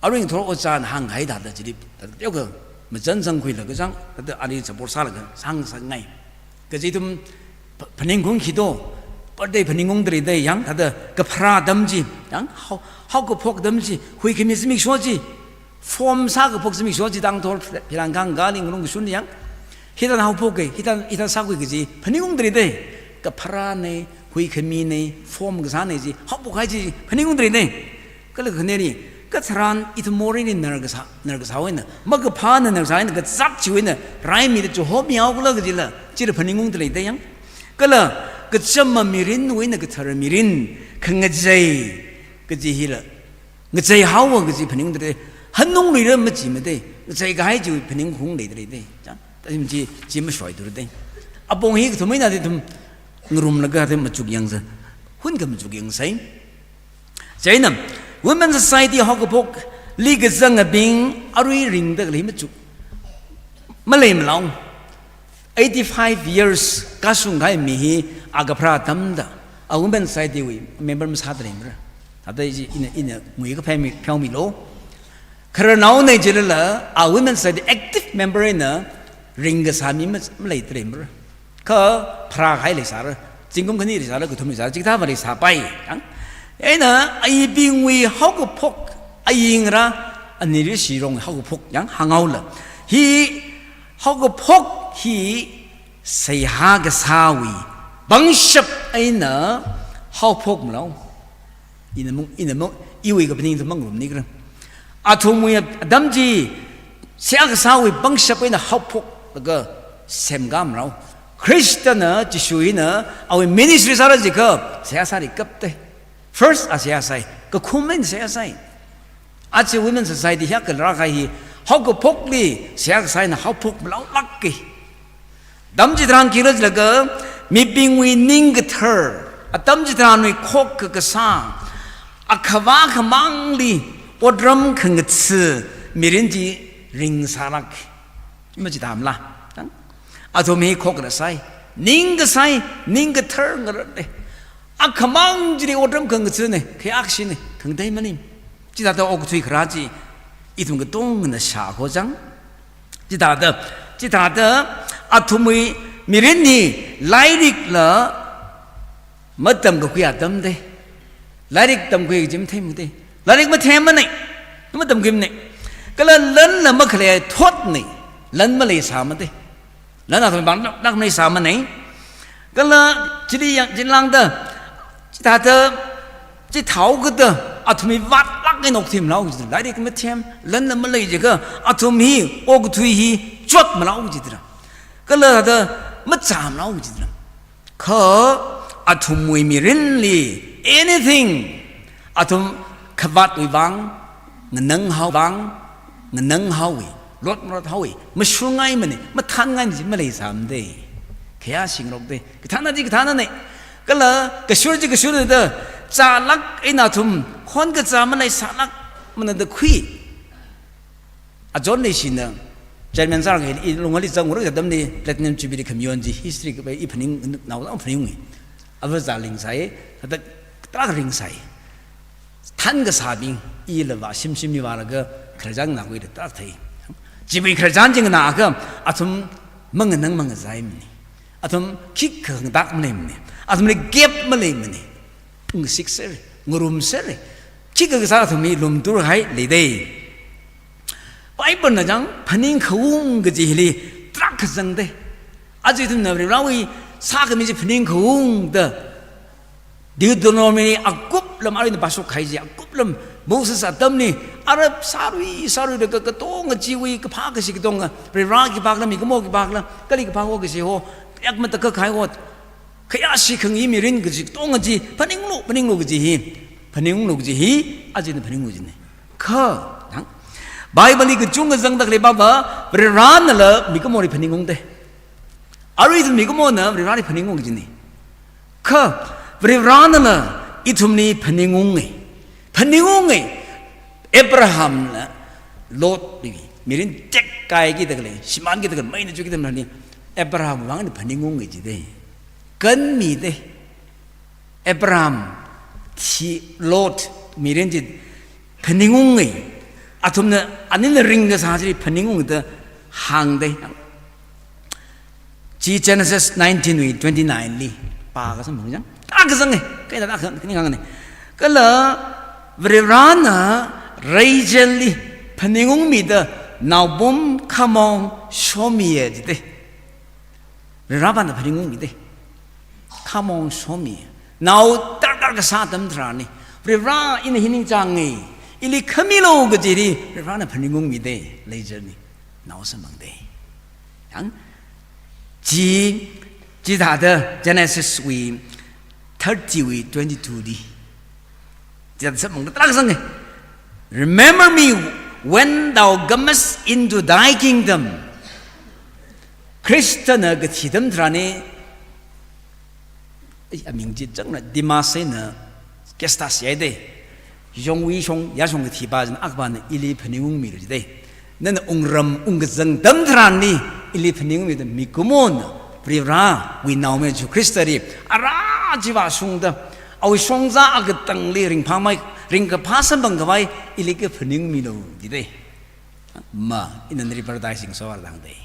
arui ngathor ojāna hāngkahai thāda chili, thāda teokha, machansangkhuilaga chang, thāda ali support sālaga, sāngasakngai. Kaji ithum pha-, phaningkhaung khi to, birthday phaningungdalei dei yang, thāda kapharā atam chi, yang, hao, haokaphok atam chi, huikhami zimiksho chi, form sākaphok zimiksho chi tangthor phi-, phirāngkāng kali ngarung kashun yang. Hithāda haophoka, hithāda, hithāda sākhui kaji, phaningungdalei dei, kapharāna, huikhamina, form kasāna chi, haophokhai chi, phaningungdalei dei. Kala khaneri, katharan ithum moreina nar kasā, nar kasā eina, makaphāna nar kasā eina, kazāt chiwui eina, raimida chihomihao kala kajila, chila phaningungdalei dei yang. Kala, kachama mirinwui eina kathara mirin, khangachei, kaji hila, ngacheihaowa kaji phaningungdalei, hanungluira machi mada, ngacheikahai chi phaningungdalei dei. Chang, taim chi, chi mashoithura dei. Apong hi kathum eina ithum ngarumlaga ithum machukyangsa, hunkha machukyangsei. Chieina, Women Society haokaphokli kazangabing arui ringda khalei machuk. Maleimalao. Eighty-five years kashungkahai mi hi akha pharā atamda, a Women Society wui member masāda leimara. Thāda chi ina, ina ngui kapheomi, pheomilu. Khararnaona chilala, a Women Society active member eina ringkasā mi ma-, maleida leimara. Kha pharākahai leisāra, zingkum khani leisāra, kathum leisāra, chikathāva leisāpai, yang. Eina, ayibingwui haokaphok, ayingra, anili shirong haokaphok, yang, hānghaola. Hi haokaphok hi seihā kasāwui pangshap eina haophokmalao. Ina mung, ina mung, iwui kaphaning ithum mangarumnikhala. Athumwui atam chi seihā kasāwui pangshap eina haophoklaga semkamalao. Khristana, Jishu hina, awui ministry sāra jiakha, seihā sālikapta. First a seihā sai, kakhum eina seihā sai. Aja Women Society hi kala rākahai hi, haokaphokli seihā kasā eina haophokmalaolāka. Atam chitharan khikhala jilaga, mibingwui ning kathar, atam chitharanwui khokkha kasā, akhavā khamangli otram khangatha mirin chi ringsālāk. Machithāmala. Athum hi khokkha sai, ning kasai, ning kathar ngarānle. Akhamang chili otram khangathana, khayākshina, khangatei maning. Chithāda okathui kharā chi, ithum katongana shākhui chang. Chithāda, chithāda, athumwui mirin hi lairikla matamkakhui atam dei. Lairik tamkhui kaji mathemmana dei. Lairik mathemmana. Matamkhuimana. Kala lanla makhalei thotna. Lan maleisāmana dei. Lan athum vang lak, lak maleisāmana. Kala chili yang, chili lāngda, chithāda, chithāhaokida, athum hi vātlāk eina okthuimalao jida. Lairik mathem, lanla malei jiakha, athum hi okathui hi chotmalao jida. Kala thāda, machāmalao jida. Kha athumwui mirinli, anything, athum khavātwui vang, ngananghaowui vang, ngananghaowui, lotmarothaowui, mashurngaimana, mathānngaimana chi maleisāmana dei. Khayāshingarokta, kathāna chi kathānana. Kala kashur chi kashurna da, chālāk eina athum, khon kachā maleisālākmana da khui. Ajot Leishina, chairman sāra, i lungali zangura atamli Platinum Jubilee khamayon chi history kapai i phaningnao dang phaningunga. Ava zā ringsai, katak tarākha ringsai. Thankasābing, ila vāshim shimli vālaga khararchan nganākhuida tarākha thei. Chiwui khararchan chi nganāakha, athum manganang mangazaimana. Athum khikha ngatak maleimana. Athumli gap maleimana. Ngasik sere, ngarum sere. Chikha kasā athum hi lumtur hai leidei. Bible na chang phaningkhaung kaji hili tarākha zangdei. Aja ithumna Varivarawui sākhami chi phaningkhaung da. Deuteronomy akup lam arui ina pāshok kahai chi, akup lam Moses atamli ara sārui, sāruilaga katonga chiwui kaphā kashi katonga, Varivara khipākhala, mikumo khipākhala, kali kaphā ho kashi ho, yak matakhak kahai ho, khayāshi khangayi mirin kaji katonga chi phaninglu, phaninglu kaji hi, phaninglu kaji hi, aja ina phaninglu jine. Kha, yang, Bible li kachungkha zangda khalei papa, Varivaranala mikumoli phaningungdei. Arui ithum mikumona Varivarali phaningung jine. Kha Varivaranala ithumli phaningunge. Phaningunge. Abrahamla Lotli mirin tekkaiki da khalei, shimānki da khalei, meina chuki da khalei, Abraham vangna phaningunge jidei. Kanmidei. Abraham, thi Lot, mirin chi phaningunge. Athumna, anina ringkasā chi phaningunge da hāngdei. Chi Genesis nineteen wui twenty-nine li pākasang bang chang. Tarākha zange, kaina tarākha, kani hāngne. Kala Varivarana Rachelli phaningungmida naopum khamong shomiye jidei. Varivarana phaningungmidei. Khamong shomi. Nao darkar kasā atam tharanli, Varivara, ina hi ningchānge, ili khamilu kaji hi Varivarana phaningungmidei, Rachelli. Nao samphangdei. Yang, chi, chithāda Genesis wui thirty wui twenty-two li. Chithāda samphangda tarākha zange. "Remember me when thou comest into thy kingdom." Khristana kathi atam tharanli, ei, aming chi changna, Demas eina Gestas yaidei. Yongwui shong, yāshong kathi pa china, akpana ili phaningungmilu jidei. Nana wungram ungkazang atam tharanli, ili phaningungmida mikumona Varivarawui naomayara Jesu Khristali, ara chiva shungda, awui shongza akatangli ringphāmei, ringkaphā samphang khavai, ili kaphaningungmilu jidei. Ma, ina nali paradise singso lāngdei.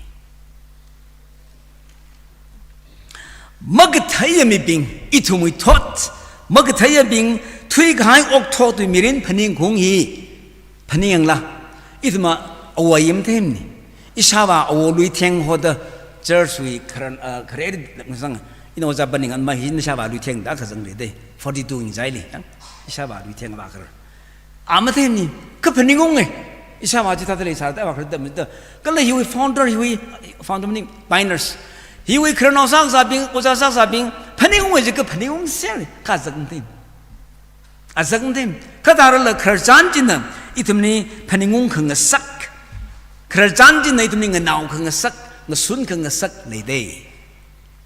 Makatheiya mibing, ithumwui thot, makatheiyabing, thuikahai okathuiwui mirin phaningkhaung hi, phaningyangla, ithumva awo ayi matheimane. Ishāvā awo lui theng hoda, church wui kharan, ah, khareli ngasang, ina ojā phaningan ma hi, ishāvā lui thengda kazang leidei, forty-two ngi jaili, yang, ishāvā lui theng va khar. A matheimane, kha phaningunge. Ishāvā chithāda leisāda, avā khararda mida. Kala hiwui founder, hiwui founder maning, pioneers. Hiwui khararnao sākasābing, ojā sākasābing, phaningunge jikha phaningung sere, kha azak matheimane. Azak matheimane. Kha tharala khararchan china, ithumli phaningung khangasak. Khararchan china ithumli nganao khangasak, ngasun khangasak leidei.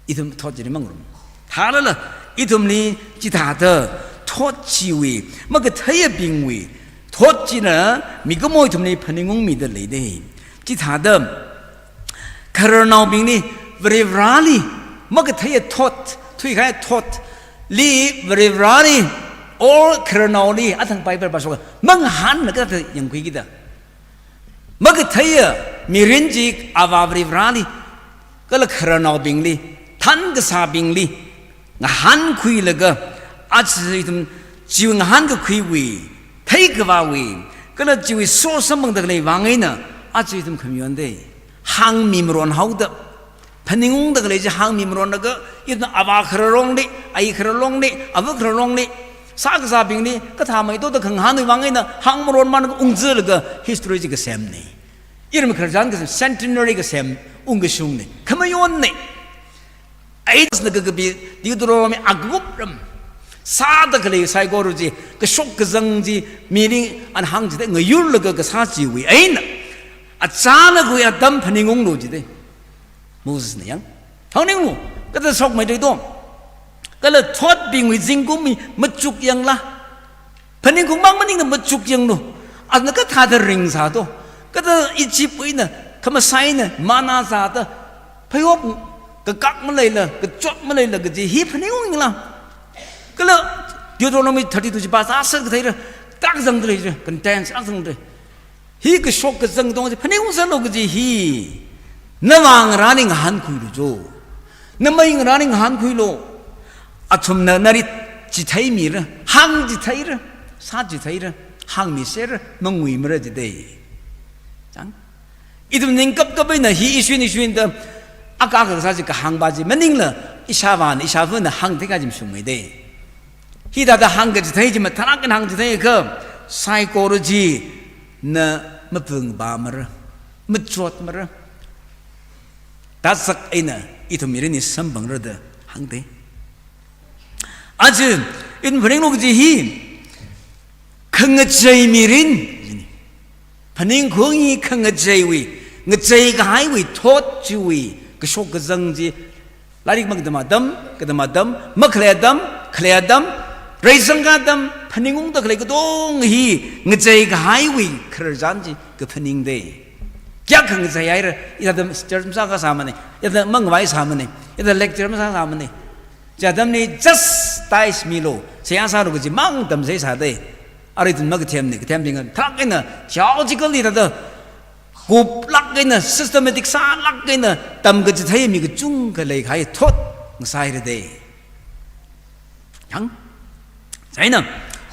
Ithum thot chili mangarum. Tharala, ithumli chithāda thot chiwui, makatheiyabingwui, thot china mikumo ithumli phaningungmida leidei. Chithāda, khararnaobingli, Varivarali, makatheiya thot, thuikahai thotli, Varivarali, or khararnaoli, athang Bible pāshoka, mangahānna kathāda yangkhuiki da. Makatheiya mirin chi Avā Varivarali, kala khararnaobingli, thankasābingli, ngahānkhuilaga, aja ithum chiwui ngahānkakhuiwui, theikhavāwui, kala chiwui source samphangda khalei vang eina, aja ithum khamayondei. Hāngmi maronhaoda, phaningungda khalei chi hāngmi maronlaga, ithumna avā khararlongli, ayi khararlongli, ava khararlongli, sākasābingli, kathāmeithuda khangahānwui vang eina, hāngmaronmana ungzalaga, history chi kasemne. Iram khararchan kasem, centenary kasem, ungkashungne. Khamayonne. Ai, na kakapi, Deuteronomy akupram. Sāda khalei saikora chi, kashok kazang chi, mili ana hāng chida ngayurlaga kasā chiwui eina. Achāna khui atam phaningunglu jidei. Mosesna yang. Phaningunglu, kathāda shokmeithui to. Kala thotbingwui zingkum hi machukyangla. Phaningkhaung mang maningla machukyanglu. Ana kathāda ringsā to. Kathāda Egyptwui eina, khamasai eina, manna zāda, phayop kakak maleila, kachot maleila kaji hi phaningungyangla. Kala Deuteronomy thirty-two chi pāzāsā katheira, tak zangda leira, content tak zangda lei. Hi kashok kazang tong chi phaningungsalu kaji hi. Navā ngarāli ngahānkhuilu jo. Namei ngarāli ngahānkhuilu. Athumna nali chitheimira, hāngchitheira, sāchitheira, hāngmisera, manguimara jidei. Chang? Ithum ningkapkap eina hi issue eina issue eina da aka aka kasā chi kahāngpa chi maningla ishāvāna, ishāvana hāngthei kaji mashungmeidei. Hithāda hāngkachithei chi matharan hāngchitheiakha saikora chi na mapungpamara, machotmara. Tazak eina ithum mirinli samphangra da hāngdei. Aja, ithum phaninglu kaji hi, khangachei mirin, phaningkhaung hi khangacheiwui, ngacheikahaiwui thot chiwui kashok kazang chi, lairik makatam atam, katam atam, makhalei atam, khalei atam, reisangkha atam, phaningungda khalei katonga hi ngacheikahaiwui khararchan chi kaphaningdei. Kayākha ngacheihaira, ithāda church masākasāmana, ithāda mangvai sāmana, ithāda lecture masāsāmana. Chi atamli just taismilu, seihā sālu kaji mang tamsei sādei. Arui ithum makathemna, kathembingna tharan theologically thāda kuplāk eina, systematic sālāk eina tamkachitheimi kachungkha leikahai thot ngasāhaira dei. Yang? Chieina,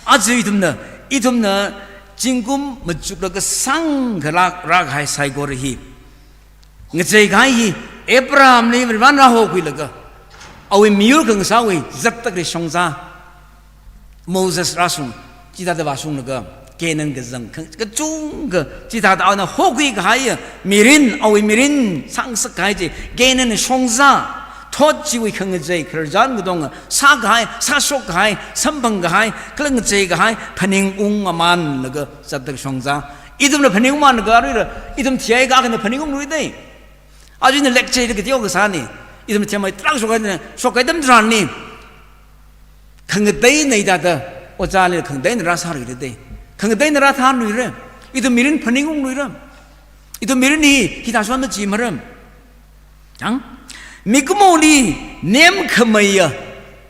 aja ithumna, ithumna zingkum machuklaga sangkhalāk rākahai saikora hi, ngacheikahai hi, Abrahamli Varena rāhokhuilaga, awui miyur khangasāwui zatdakli shongza, Moses rāshung, chithāda vāshunglaga, Canaan kazang kachungkha, chithāda ana hokhuikahai mirin, awui mirin sāngasakkahai chi, Canaan shongza, thot chiwui khangachei khararchan katonga sākahai, sāshokkahai, samphangkahai, kala ngacheikahai, phaningung aman laga zatda shongza. Ithumla phaningmanlaga aruila, ithum thihaiakha akhana phaningungluidei. Aja ina lecture kateokha sāni, ithum themai tarākha shokhaina, shokhai atam tharanli khangateina hithāda, ojāli khangateina rāsāluidei. Khangateina rāthanluira. Ithum mirin phaningungluira. Ithum mirin hi hithā shon machimara. Chang? Mikumoli nemkhameiya,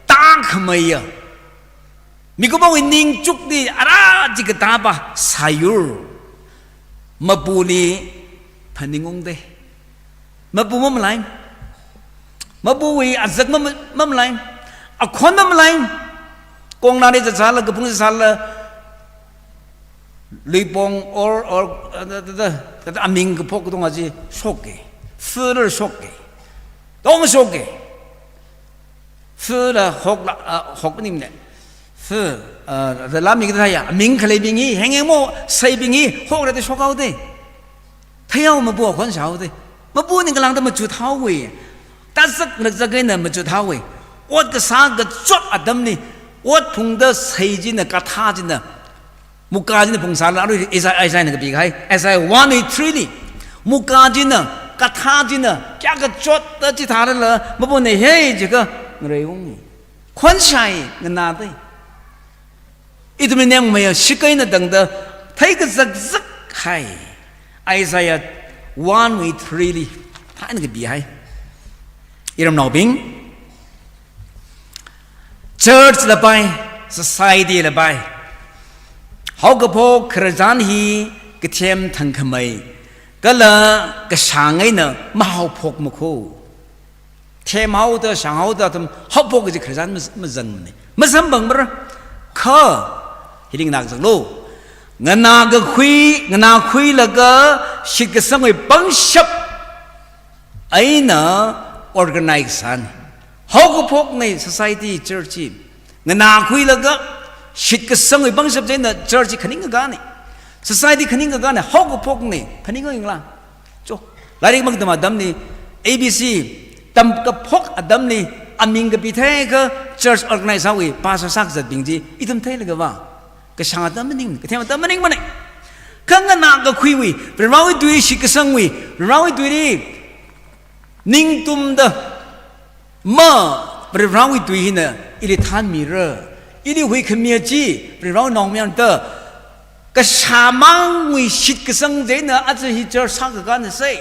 tākhameiya, mikumowui ningchukli ara chikatāpa sāyur, mapuli phaningungdei. Mapu mamalai. Mapuwui azak mama-, mamalai. Akhon mamalai. Kongnali zatzala, kaphung zatzala, luipong or, or, uh, da, da, da, da, aming kaphok katonga chi shoka. Fur shoka. Tong shoka. Fur la hokla, uh, hok maningmana. Fur, uh, da la ming da ya. Aming khaleibing hi, heng heng mo, seibing hi, hokra da shokhaodei. Theihaowa mapu akhon shāhaodei. Mapu ningkalāngda machuthaowa. Tazak nakzak eina machuthaowa. Ot kasā kachot atamli, ot phungda sei china, kathā china, muka china phungsāla, arui Isaiah, Isaiahna kapikahai, Isaiah one eight three li. Muka china, kathā china, kayā kachotda chithālala, mapuna hei jiakha ngareiunga. Khonshai nganādei. Ithumli nemkhameiya shakei eina tangda, theikazakzakhai. Isaiah one eight three li, thāna kapihai. Iramnaobing, church lapai, society lapai, haokaphok khararchan hi kathem thangkhamei, kala kashāng eina mahaophokmakho. Themhaoda, shānghaoda, athum haophok kaji khararchan maz-, mazangmana. Masamphangmara. Kha, hili nganākazanglu. Nganākakhui, nganākhuilaga shitkasangwui pangshap eina organize sāna. Haokaphokna society, church hi. Nganākhuilaga shitkasangwui pangshap china church hi khaningkakāna. Society khaningkakāna, haokaphokna, phaningkayingla. Cho, lairik makatam atamli, A B C, tamkaphok atamli, aming kapitheiakha church organize sāwui, pastor sākazatbing chi, ithum theilaga va. Kashāng atam maning, kathem atam maningmana. Kha nganākakhuiwui, Varewui tui shitkasangwui, Varewui tuili ningtumda, ma, Varewui tui hina ili thanmira, ili huikhami chi, Varewui naomayara da, kashāmangwui shitkasang china aja hi church sākakāna sai.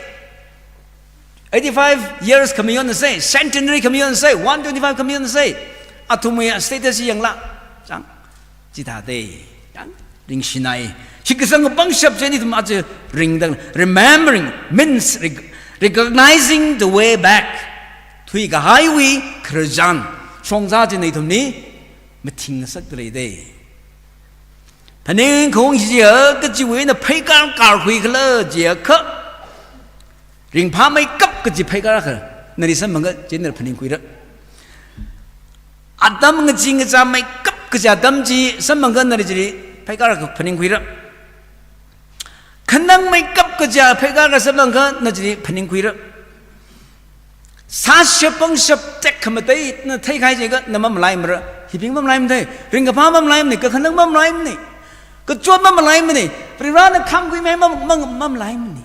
Eighty-five years khamayonna sai, centenary khamayonna sai, one twenty-five khamayonna sai. Athumwui status yangla. Chang. Chithādei. Chang. Ringshinai. Shitkasang pangshap china ithum aja ringda. Remembering means rec-, recognizing the way back. Thuikahaiwui khararchan. Shongza china ithumli. Mat-, thing ngasakda leidei. Phaning khaung hiya kachiwui eina pheikar karkhui khala jiakha, ringphāmeikap kaji pheikar akha nali samphangakha chieina phaningkhuira. Atam ngachee ngachāmeikap kaji atam chi samphangakha nali chili pheikar akha phaningkhuira. Khanangmeikap kaja pheikar akha samphangakha na chili phaningkhuira. Sāshap pangshap tekhamatei na theikahai jiakha na mamalaimara. Hibing mamalaimana. Ringkaphā mamalaimana. Kakhanang mamalaimana. Kachot mamalaimana. Varivarana khāngkhuimihai mam-, mam-, mamalaimana.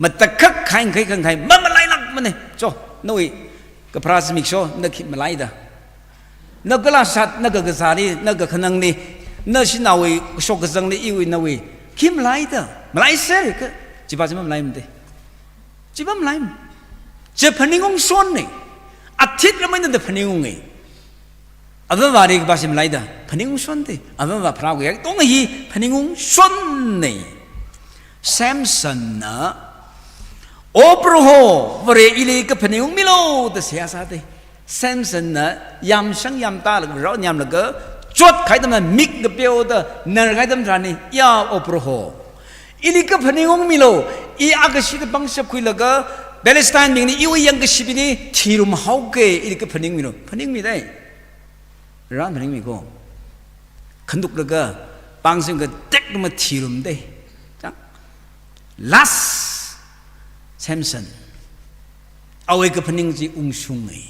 Matakhak khaing khai khang khai mamalailākmana. Cho, nawui kapharā zimiksho na khi malaida? Na kalashat, na kakazāli, na kakhanangli, na shanaowui shokkazangli, iwui nawui khi malaida? Malaiser kha, chiva chi mamalaimana. Chiva malaimana. Chi phaningungshonna. Athit ramai nada phaningunga. Avāvali kapā chi malaida? Phaningungshonna. Avāva pharākhui katonga hi phaningungshonna. Samsonna, O Proho, Vare ili kaphaningungmilu da seihā sāda. Samsonna yamshang yamtālaga, rao yamlaga, chotkahai atamna mik kapeoda narkahai atam tharanli, ya O Proho, ili kaphaningungmilu, i akashida pangshap khuilaga, Palestine bingli, iwui yangkashibingli thirumhaoga, ili kaphaningmilu. Phaningmidei. Ran phaningmi ko. Khanduklaga, pāngsim katekna mathirumdei. Chang. Last Samson. Awui kaphaning chi ungshunga.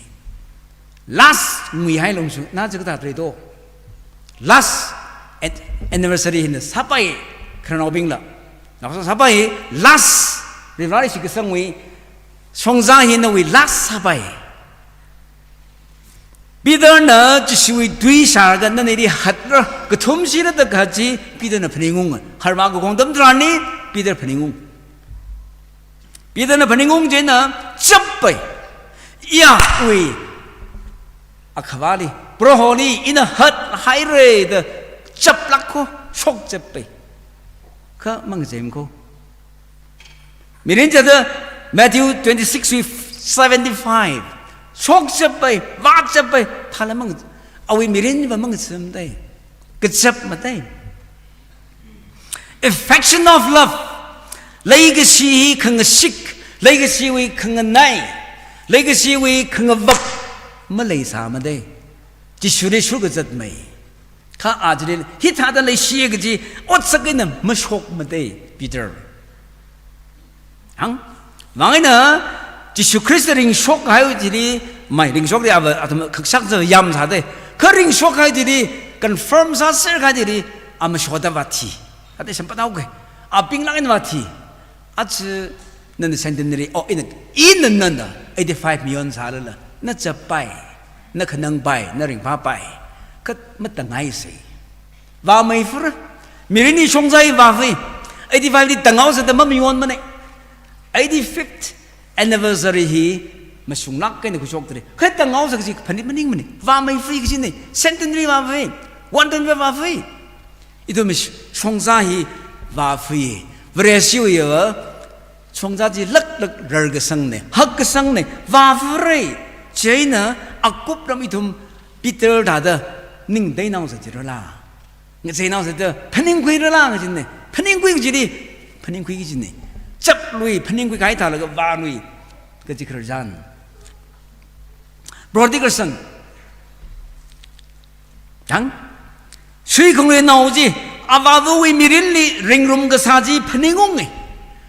Last nguihaila ungshung. Na chi kathā tharei to. Last an-, anniversary hina sāpai. Khararnaobingla. Naosā sāpai. Last. Varivarali shitkasangwui shongza hi nawui last sāpai. Peterna Jishuwui tui shālaga nanili hatra, kathumshira da kaji Peterna phaningunga. Harvā kakhong atam tharanli Peter phaningung. Peterna phaningung chieina chappai. Iyawui akhavāli, Proholi ina hathaira da chaplāk ko, shokchappai. Kha mangachei ko. Mirin chithāda Matthew twenty-six wui seventy-five. Shokchappai, vāchappai, thāla mang, awui mirinva mangachimdei. Kachapmadei. Affection of love. Leikashi hi khangashik, leikashiwui khanganai, leikashiwui khangavap maleisāmadei. Jishuli shurkazatmei. Kha a chili, hithāda leishi kaji, otsak eina mashokmadei, Peter. Hāng? Vang eina, Jishu Khrista ringshok kahai chili, mai ringshokli ava, atam khakshak za yamsādei. Kha ringshok kahai chili, confirm sāser kahai chili, a mashoda vāthi. Kade sempat au ke. A pinglāk eina vāthi. Aja nana centenary, oh, ina, ina nana eighty-five million sālala, na chappai, na khanangpai, na ringphāpai, kha matangaisei. Vāmeifura, mirinli shongza hi vāfui, eighty-five li tanghaosa da mamayonmanei. Eighty-fifth anniversary hi mashunglāk eina khuishokdalei. Kha tanghaosa kaji phanit maningmanei, vāmeifui kajinei, centenary vāfui, one twenty-five vāfui. Ithumwui shongza hi vāfui. Vareshiwui va, shongza chi laklak rarkasangnei, hakkasangnei, vāfurei. Chieina akupram ithum Peter thāda ningteinaosa jirala, ngacheinaosa da phaningkhuirala kajinei. Phaningkhui kajili, phaningkhui kajinei. Chaplui, phaningkhui kahai thālaga vālui kaji khararchan. Prodigal son. Chang, suikhangluinao chi, avāvawui mirinli ringrum kasā chi phaningunga.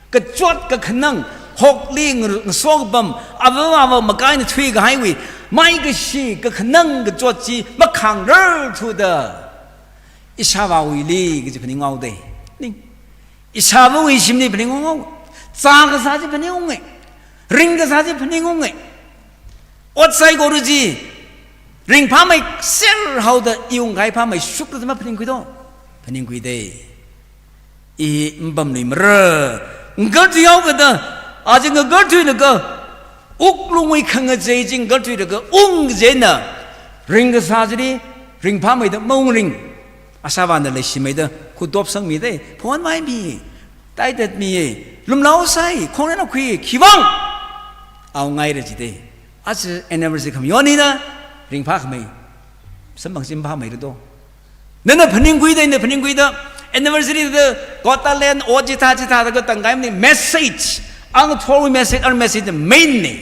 Kachot kakhanang, hokli ngar-, ngasokapam, avāvava makaina thuikahaiwui, maikashi kakhanang kachot chi makhāngrarthuda, ishāvāwuili kaji phaningaodei. Ning. Ishāvāwui shimli phaningungao. Zā kasā chi phaningunga. Ring kasā chi phaningunga. Ot saikora chi ringphāmeiser haoda i ungkahai phāmeishukta maphaningkhui to. Phaningkhuidei. I mapamluimara. Ngakarthuihaokada, aja ngakarthuilaga, wuklungwui khangachei chi ngakarthuilaga, ungkachei eina, ring kasā chili, ringphāmeida maungring. Ishāvāna leishimeida, khuitop sangmidei, phon maimi, taitatmi, lumlaosai, khongnaina khui, khiwuivang aung ngaira jidei. Aja anniversary khamayon eina, ringphākhamei Samphang simpha mai rito. Nana phaningkhuida, ina phaningkhuida, anniversary da, Gotaland, o chithā chithā da katang kaimni message. Ang thorwui message, ang message main ni.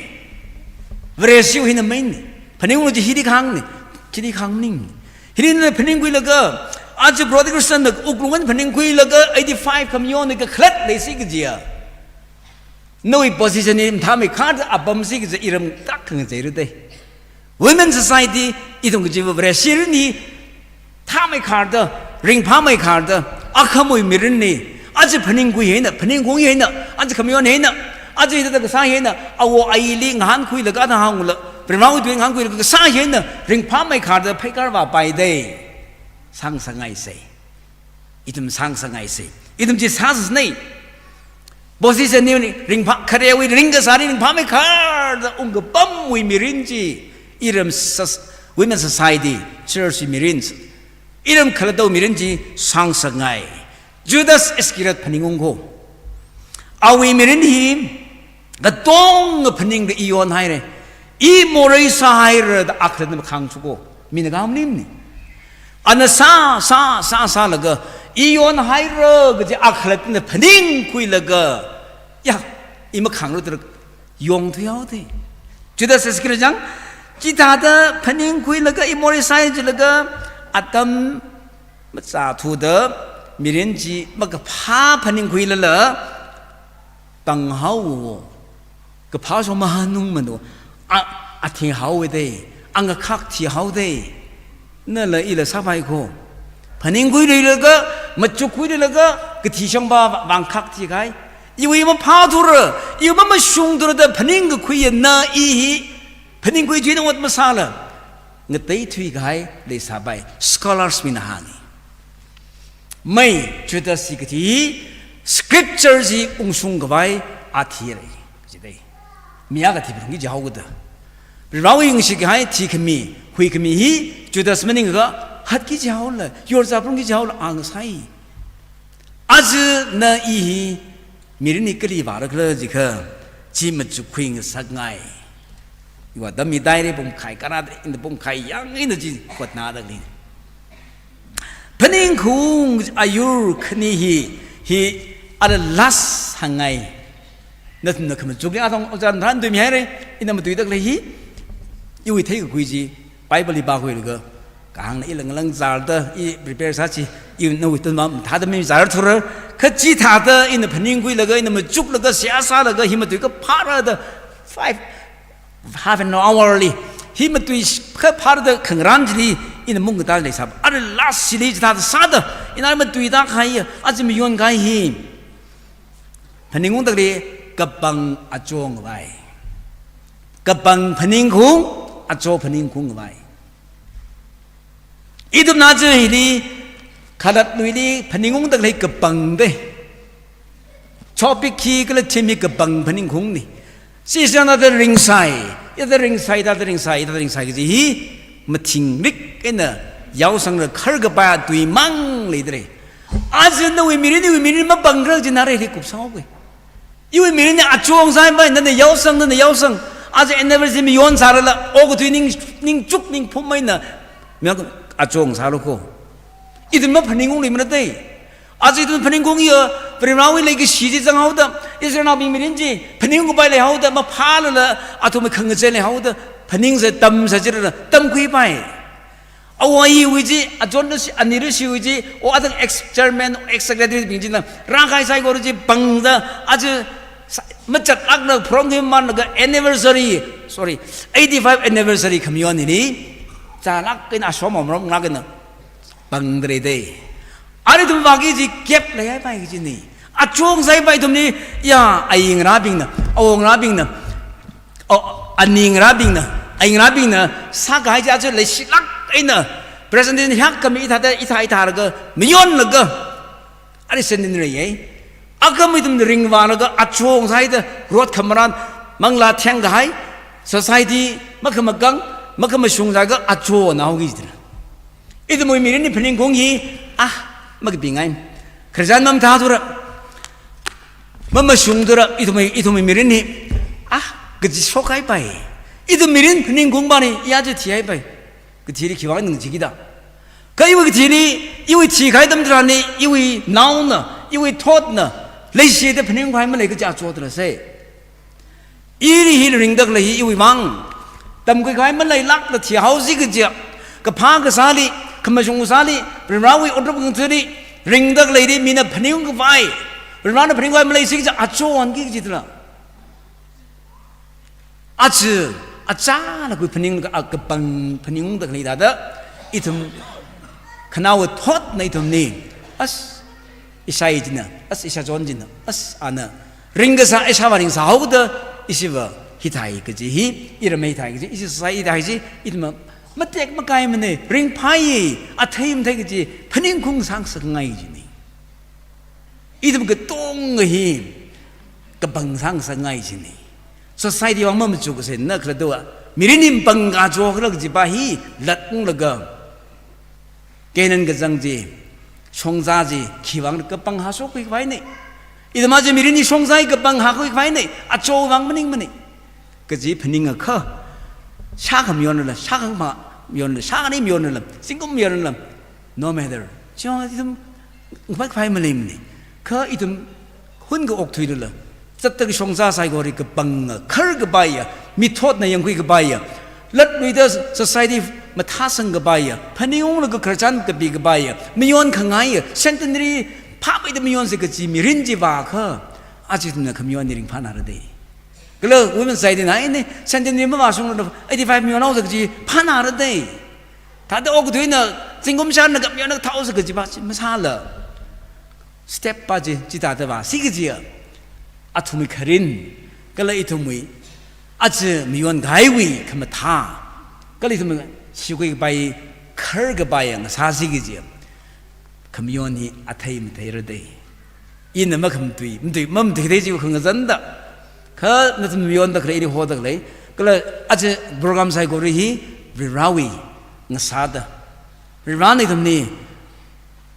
Vareshiwui hina main ni. Phaningkhuilu chi hili khang ni. Chili khang ning. Hili nana phaningkhuilaga, aja Prodigal son na wuklung eina phaningkhuilaga eighty-five khamayon ni kakhalat leisi kajiya. Nawui position hi mathāmeikharda apamsi kaja iram tak khangachei rute. Women society, ithum kajiva Vareshi mirin hi thāmeikharda, ringphāmeikharda, akhamawui mirin ni, aja phaningkhui eina, phaningkhui eina, aja khamayon eina, aja hithāda kasā eina, awo aili ngahānkhuilaga, athang hāngla, Varewui tui ngahānkhuilaga kasā eina, ringphāmeikharda pheikar vāpai dei. Sāngasakngaisei. Ithum sāngasakngaisei. Ithum chi sāsāsei. Position ni ringphā, kharewui ringkasā ni ringphāmeikharda ungkapamwui mirin chi iram sas-, women society, church mirin, iram khalattawui mirin chi sāngasakngai. Judas Iscariot phaningungko. Awui mirin hi katonga phaningda i yonhaire. I morei sāhaira da akhalatta makhangthuko. Mina kha maningmane. Ana sā, sā, sā, sālaga, i yonhaira kaji akhalattana phaningkhuilaga, ya, i makhangrutara yongthuihaoda. Judas Iscariot chang, chithāda phaningkhuilaga i morei sāhaira jilaga, atam machāthuda mirin chi makaphā phaningkhuilala, panghaowo. Kaphā shong mahanungmano. A, athinghaowa dei. Angakhak thihaowa dei. Nala ila sāpaiko. Phaningkhuiluilaga, machukkhuiluilaga, kathi shongva vāngkhak thikahai. Iwui maphāthura, iwui mamashungthura da phaningkakhuiya na i hi. Phaningkhui thuina ot masāla, ngateithuikahai leisāpai, scholars mina hāngi. Mai, Judas hi kathi hi, scripture chi ungshungkhavai athira. Chidei. Mi akha thiphungki jihaoda. Varewui ngashi kahai thikhami, huikhami hi, Judas maningakha, hatki jihaola, yorzāphungki jihaola, angsai. Aja na i hi, mirin hi kali vārakhala jikha, chi machukkhui ngasakngai. Iva dam mi diary pumkhai, kara ina pumkhai, yang ina chi khotna dali. Phaningkhaung ayur khani hi, hi ara last hāngngai. Nathumna khamachukli atong ojā tharan tuimi haire, ina matuida khalei hi, iwui theikakhui chi, Bible li pākhuilaga, kahāngna ila ngalang zārda, i prepare sā chi, i nawui tun mathāda mi zārthura, kha chithāda ina phaningkhuilaga, ina machuklaga, seihā sālaga, hi matui kaphārada, five, half an hour li, hi matui kaphārada khangarān chili, ina mungkatā leisā, ara last chili chithāda sāda, ina matuida kahai, aja mayonkahai hi. Phaningungda khalei kapang achongvai. Kapang phaningkhaung, acho phaningkhaungvai. Ithumna aja hili, khalatluili phaningungda khalei kapang dei. Topic hi kala theme hi kapang phaningkhaungni. Sisana da ringsai, ya da ringsai, da da ringsai, da da ringsai kaji hi, mathingrik eina, yaosangra kharkapai tui mang leidalei. Aja nawui mirin, iwui mirin mapangra jina rei hi kupsanghaoke. Iwui mirin ni achong sāpai, nana yaosang, nana yaosang. Aja anniversary mayon sārala, okathui ning, ningchuk ningphum eina, mi achong sāluko. Ithum maphaningungluimana dei. Aja ithum phaningkhaung ya, Varewui leikashi chi zanghaoda, Israelnaobing mirin chi, phaningungpai leihaoda, maphālala, athum khangachei leihaoda, phaningsa tamsa chirala, tamkhuipai. Awo ayiwui chi, achonna shi, anila shiwui chi, o atang ex chairman, ex secretary bing china, rākahai saikora chi pangda, aja sa-, machatlākna phrong hi manlaga anniversary, sorry, eighty-five anniversary khamayon hili, chālāk eina ashom amrom lāk eina, pangdalei dei. Arithum vāki chi gap leihaipai kajini. Achong sāpai ithumli, ya, ayingarābingna, awongarābingna, o, aningarābingna, ayingarābingna, sākahai chi aja leishilāk eina, presentation hiyākha mi ithāda, ithā ithālaga, mayonlaga, ari senin rei ye. Akhama ithum ringvālaga, achong sāhaida, rot khamarān, manglā thengkahai, society, makhamakang, makhamashung sālaga, achonhaoki jidala. Ithumwui mirin ni phaningkhaung hi, ah, makapingai. Christian mamathāthura, mamashungthura, ithumwui, ithumwui mirin hi, ah, kaji shokhaipai. Ithum mirin phaningkhaung pāni, ya chi thihaipai. Kathili khiwui vang ningchikida. Kha iwui kathili, iwui thikahai atam tharanli, iwui naona, iwui thotna, leishida phaningkhavai malei kaja chotla sei. Ili hi ringda khalei hi iwui vang. Tamkhuikhavai maleilākla thihaosi kaja. Kaphā kasāli, khamashung kasāli, Varivarawui otram khangathali, ringda khaleili, mina phaningkhavai. Varivarana phaningkhavai maleisi kaja, achowanki kajitla. Aja, achālakha phaning, a kapang phaningda khalei thāda, ithum khanaowa thotna ithumli, as, ishāi china, as, ishāchon china, as, ana, ringkasā, ishāvā ringsāhaoda, ishiva hithai kaji hi, iramei thai kaji, ishi society thai kaji, ithum matek makaimanei, ringphai, athei mathei kaji, phaningkhuisang sāngai china. Ithum katonga hi, kapang sāngasakngai china. Society vang mamachukasei na khala do, mirin hi pangkachot khala kajipa hi, latunglaga. Canaan kazang chi, shongza chi, khiwui vang kapang hashok khuikhavai nei. Ithum aja mirin hi shongza hi kapang hakhuikhavai nei, achowui vang maningmanei. Kaji phaningakha, shākha mayonla, shākha mayonla, shākhani mayonla, zingkum mayonla, no matter. Chong ithum ngapaiphai maleimanei. Kha ithum hun ka okthuilala, zatta kashongza saikora kapanga, kharkapaiya, mithotna yangkhuikapaiya, latluida society mathāsangkapaiya, phaningunglaga khararchan kapikapaiya, mayonkhangai, centenary phāmeida mayonsa kaji mirin chi vākha, aja ithumna khamayon hi ringphānara dei. Kala women society na ini, centenary mavāshunglala eighty-five mayonhaosa kaji phānara dei. Thāda okathuina, zingkum shāna khamayonna thaosa kajipa chi masāla. Step pa chi, chithāda vāsi kajiya. Athumwui kharin, kala ithumwui, aja mayonkahaiwui khamathā, kala ithum shikhuikapai, kharkapaiya ngasāsi kajiya. Khamayon hi athei matheira dei. Ina makhamatui, matui, mamatui dei chi khangazanda. Kha nathum mayonda khalei, ili hoda khalei. Kala aja program saikora hi, Varivarawui ngasāda. Varivarana ithumli,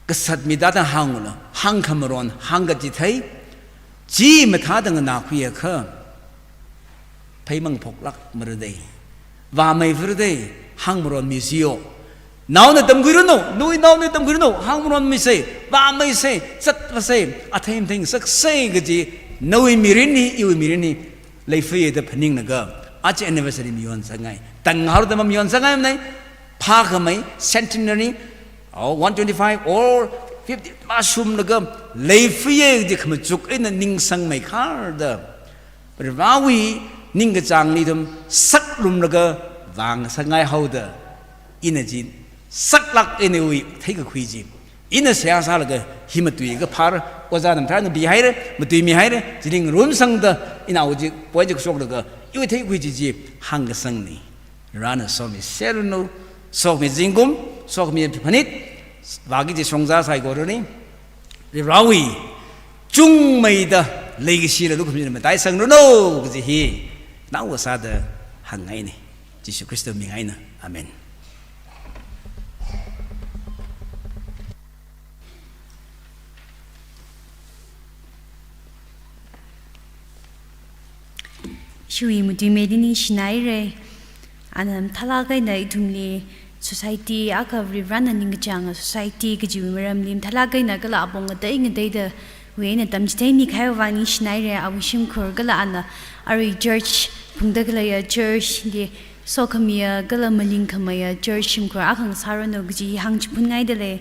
kasat mida da hāngla, hāngkhamaron, hāngkachithei, chi mathāda nganākhuiakha, pheimang phoklākmara dei. Vāmei phara dei, hāngmaronmisiyo. Naona tamkhuiranu, nawui naona tamkhuiranu, hāngmaronmisei, vāmeisei, zatvāsei, athei matheingasaksei kaji, nawui mirin hi, iwui mirin hi, leifaya da phaninglaga, aja anniversary mayonsāngai. Tanghaoda mamayonsāngaimanei, phākhamei, centenary, or one twenty-five, or fifty, mashumlaga, leifaya kaji khamachuk eina ningsangmeikharda. Varivarawui ningkachāngli ithum saklumlaga vāngasakngaihaoda, ina chi saklāk eina iwui theikakhui chi. Ina seihā sālaga hi matuikaphā, ojā namtharana pihaira, matuimihaira, chili ngarumsangda, ina awo chi, point chi kashoklaga, iwui theikakhui chi chi hāngkasangnei. Varivarana somiserranu, sokhami zingkum, sokhami phanit, vāki kaji shongza saikorali, Varivarawui chungmeida leikashila lukhumina mataisangranu kaji hi naosāda hāngngainei. Jishu Khristawui ming eina. Amen. Ishiwui matuimeili ningshinaira. Ana mathālāk eina ithumli society akha Varivarana ningkachānga society kajiwui maramli mathālāk eina kala apong ngatei ngateidawui eina tamchitheimi kahaiwui vang ningshinaira, awui shimkhur kala ana arui church phungda khaleiya church li sokhamiya kala malingkhameiya church shimkhur akha ngasāranu kaji hāngchiphunngaidalei.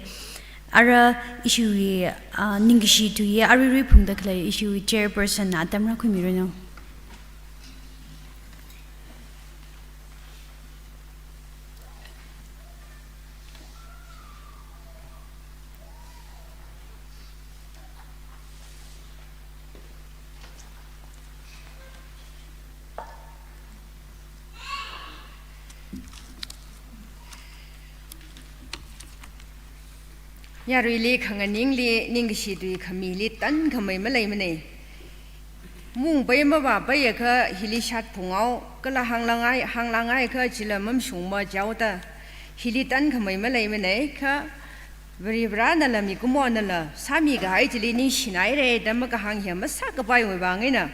Ara ishiwui, ah, ningkashi tui hi aruirui phungda khalei ishiwui chairperson na atam rākhuimiranu. Yaruili khanganingli ningkashi tui khamili tankhamei maleimanei. Mungpai mavāpai akha hili shat phunghao, kala hānglāngai, hānglāngai akha chila mamashung machaoda, hili tankhamei maleimanei kha, Varivaranala mikumonala sāmikahai chili ningshinaira da makahāng hi masākapaiwui vang eina,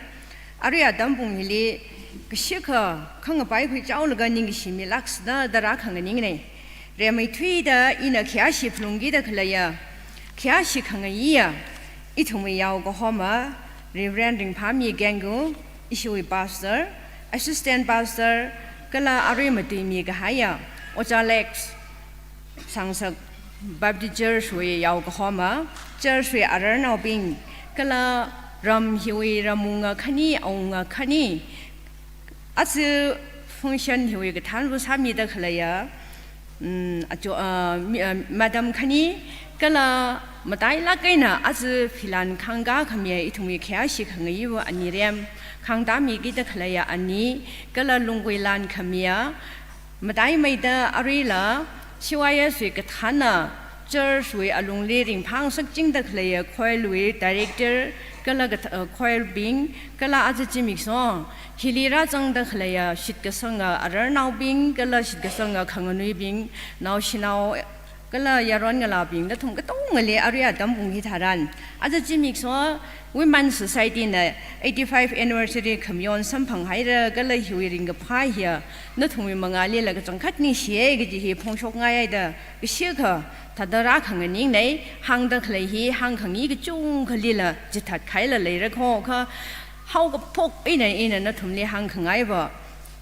arui atam pung hili kashikha khangapai khuichaolaga ningkashi milāksāda da rākhanganingnei. Rimeithuida ina khayāshi phalungkida khaleiya, khayāshi khangaiya, ithumwui yaokahoma, Reverend Ringphami Kengku, ishiwui Pastor, Assistant Pastor, kala arui matuimi kahaiya, Ojā Lex, Sangsak Baptist Church wui yaokahoma, church wui ararnaobing, kala ram hiwui ramwunga khani, awunga khani, aja function hiwui kathānva sāmida khaleiya, mm, ajo, ah, mi-, ah, madam khani, kala matailāk eina aja philan khangkā khamiya ithumwui khayāshi khangaiva anirem, khangtāmikida khaleiya ani, kala lunggui lan khamiya, mataimeida aruila, C Y S wui kathāna, church wui alungli ringphāngasak chingda khaleiya choir wui director, kala kath-, uh, choir bing, kala aja zimiksho, hili rāzangda khaleiya shitkasanga ararnaobing, kala shitkasanga khanganuibing, naoshinao, kala yaron ngalābing, nathum katongali arui atam pung hitharan, aja zimiksho, Women Society na eighty-five anniversary khamayon samphanghaira, kala hiwui ringkaphā hiya, nathumwui mangālila kachangkhat ningshiya kaji hi phongshokngaida, kashikha, thāda rākhanganingnei, hāngda khalei hi, hāngkhangai kachungkhalila, chithatkhaila leira kho, kha, haokaphok eina ina nathumli hāngkhangaiva,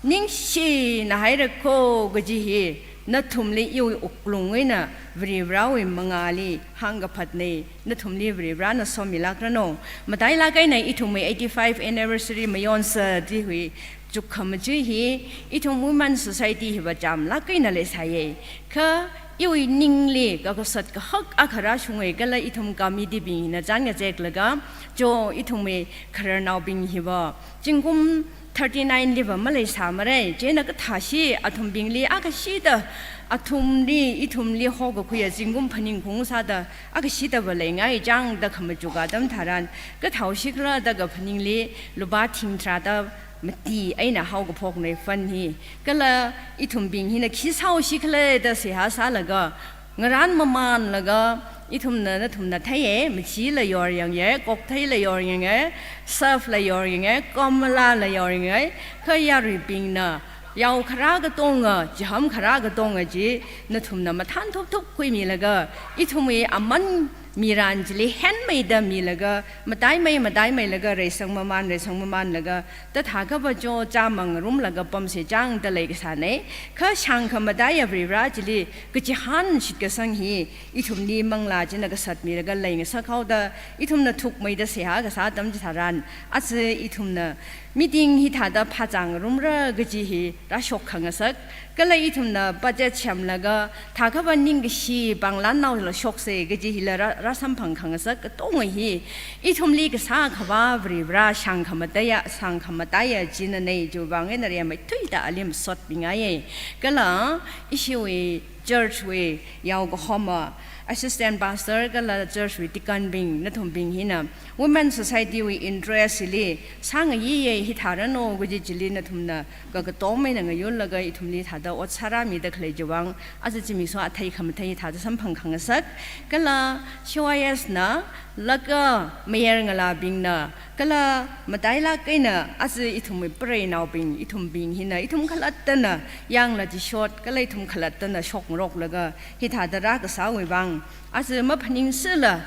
ningshinahaira kho kaji hi, nathumli iwui wuklung eina Varivarāwui mangāli hāngkaphatnei, nathumli Varivarāna somilākranu. Matailāk eina ithumwui eighty-five anniversary mayonsa chiwui chukkhamaja hi, ithum Women Society hiva chamlāk eina leisāya. Kha iwui ningli kakasat kahak akha rāshunga kala ithum committeebing hina chān ngazeklaga, jo ithumwui khararnaobing hiva, zingkum thirty-nine liva maleisāmara, chieina kathāshi athumbingli akashida, athumli, ithumli hokakhuiya zingkum phaningkhaung sāda, akashidava leingai changda khamachuk atam tharan, kathāshikhala da kaphaningli, lupā thing tharāda mati eina haokaphoknei fund hi. Kala ithumbing hina khi sāshikhala da seihā sālaga, ngarān mamānlaga, ithumna, nathumna theiya, machila yoryanga, koktheila yoryanga, surf la yoryanga, komala la yoryanga, kha yaruibingna, yao kharā katonga, chiham kharā katonga chi, nathumna mathān thupthup khuimilaga, ithumwui aman miran chili henmeida milaga, mataimei, mataimeilaga, reisang mamān, reisang mamānlaga, tathākhava jo chāmang rumlaga pamsa changda leikasānei, kha shāngkhamataiya Varivarā chili, kachihān shitkasang hi, ithumli manglā china kasatmilaga leingasak haoda, ithumna thukmeida seihā kasā atam chitharan, aja ithumna meeting hithāda phāzang ngarumra kaji hi rāshok khangasak, kala ithumna budget semlaga, thākhava ningkashi pānglannaola shoksa kaji hila rā, rāsamphang khangasak katonga hi, ithumli kasā Akhava Varivarā shāngkhamataiya, shāngkhamataiya chinanei chiwui vang eina rimeithuida ali masotmingaiya. Kala ishiwui church wui yaokahoma, assistant pastor kala church wui deacon bing, nathumbing hina, Women Society wui interest li sāngaiya, hithāranu kaji chili nathumna kakatom eina ngayunlaga ithumli thāda ot sārāmida khalei chiwui vang, aja zimiksho athei khamathei thāda samphang khangasak. Kala C Y S na, laga mayar ngalābingna, kala matailāk eina aja ithumwui preinaobing, ithumbing hina, ithum khalattana yangla chishot, kala ithum khalattana shokngaroklaga, hithāda rākasāwui vang, aja maphaningsāla,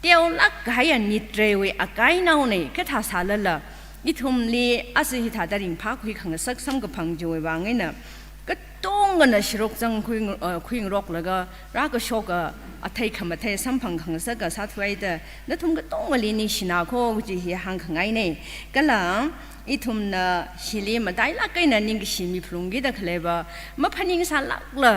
teolāk kahaiya nitreiwui akainaonei, kathā sālala, ithumli aja hithāda ringphākhui khangasak samkaphang chiwui vang eina, katongana sharuk zangkhui nga-, uh, khuingaroklaga, rākashoka athei khamathei samphang khangasaka sāthuida, nathum katongali ningshina kho kaji hi hāngkhangainei. Kala, ithumna hili matailāk eina ningkashi miphalungkida khaleiva, maphaningsālākla,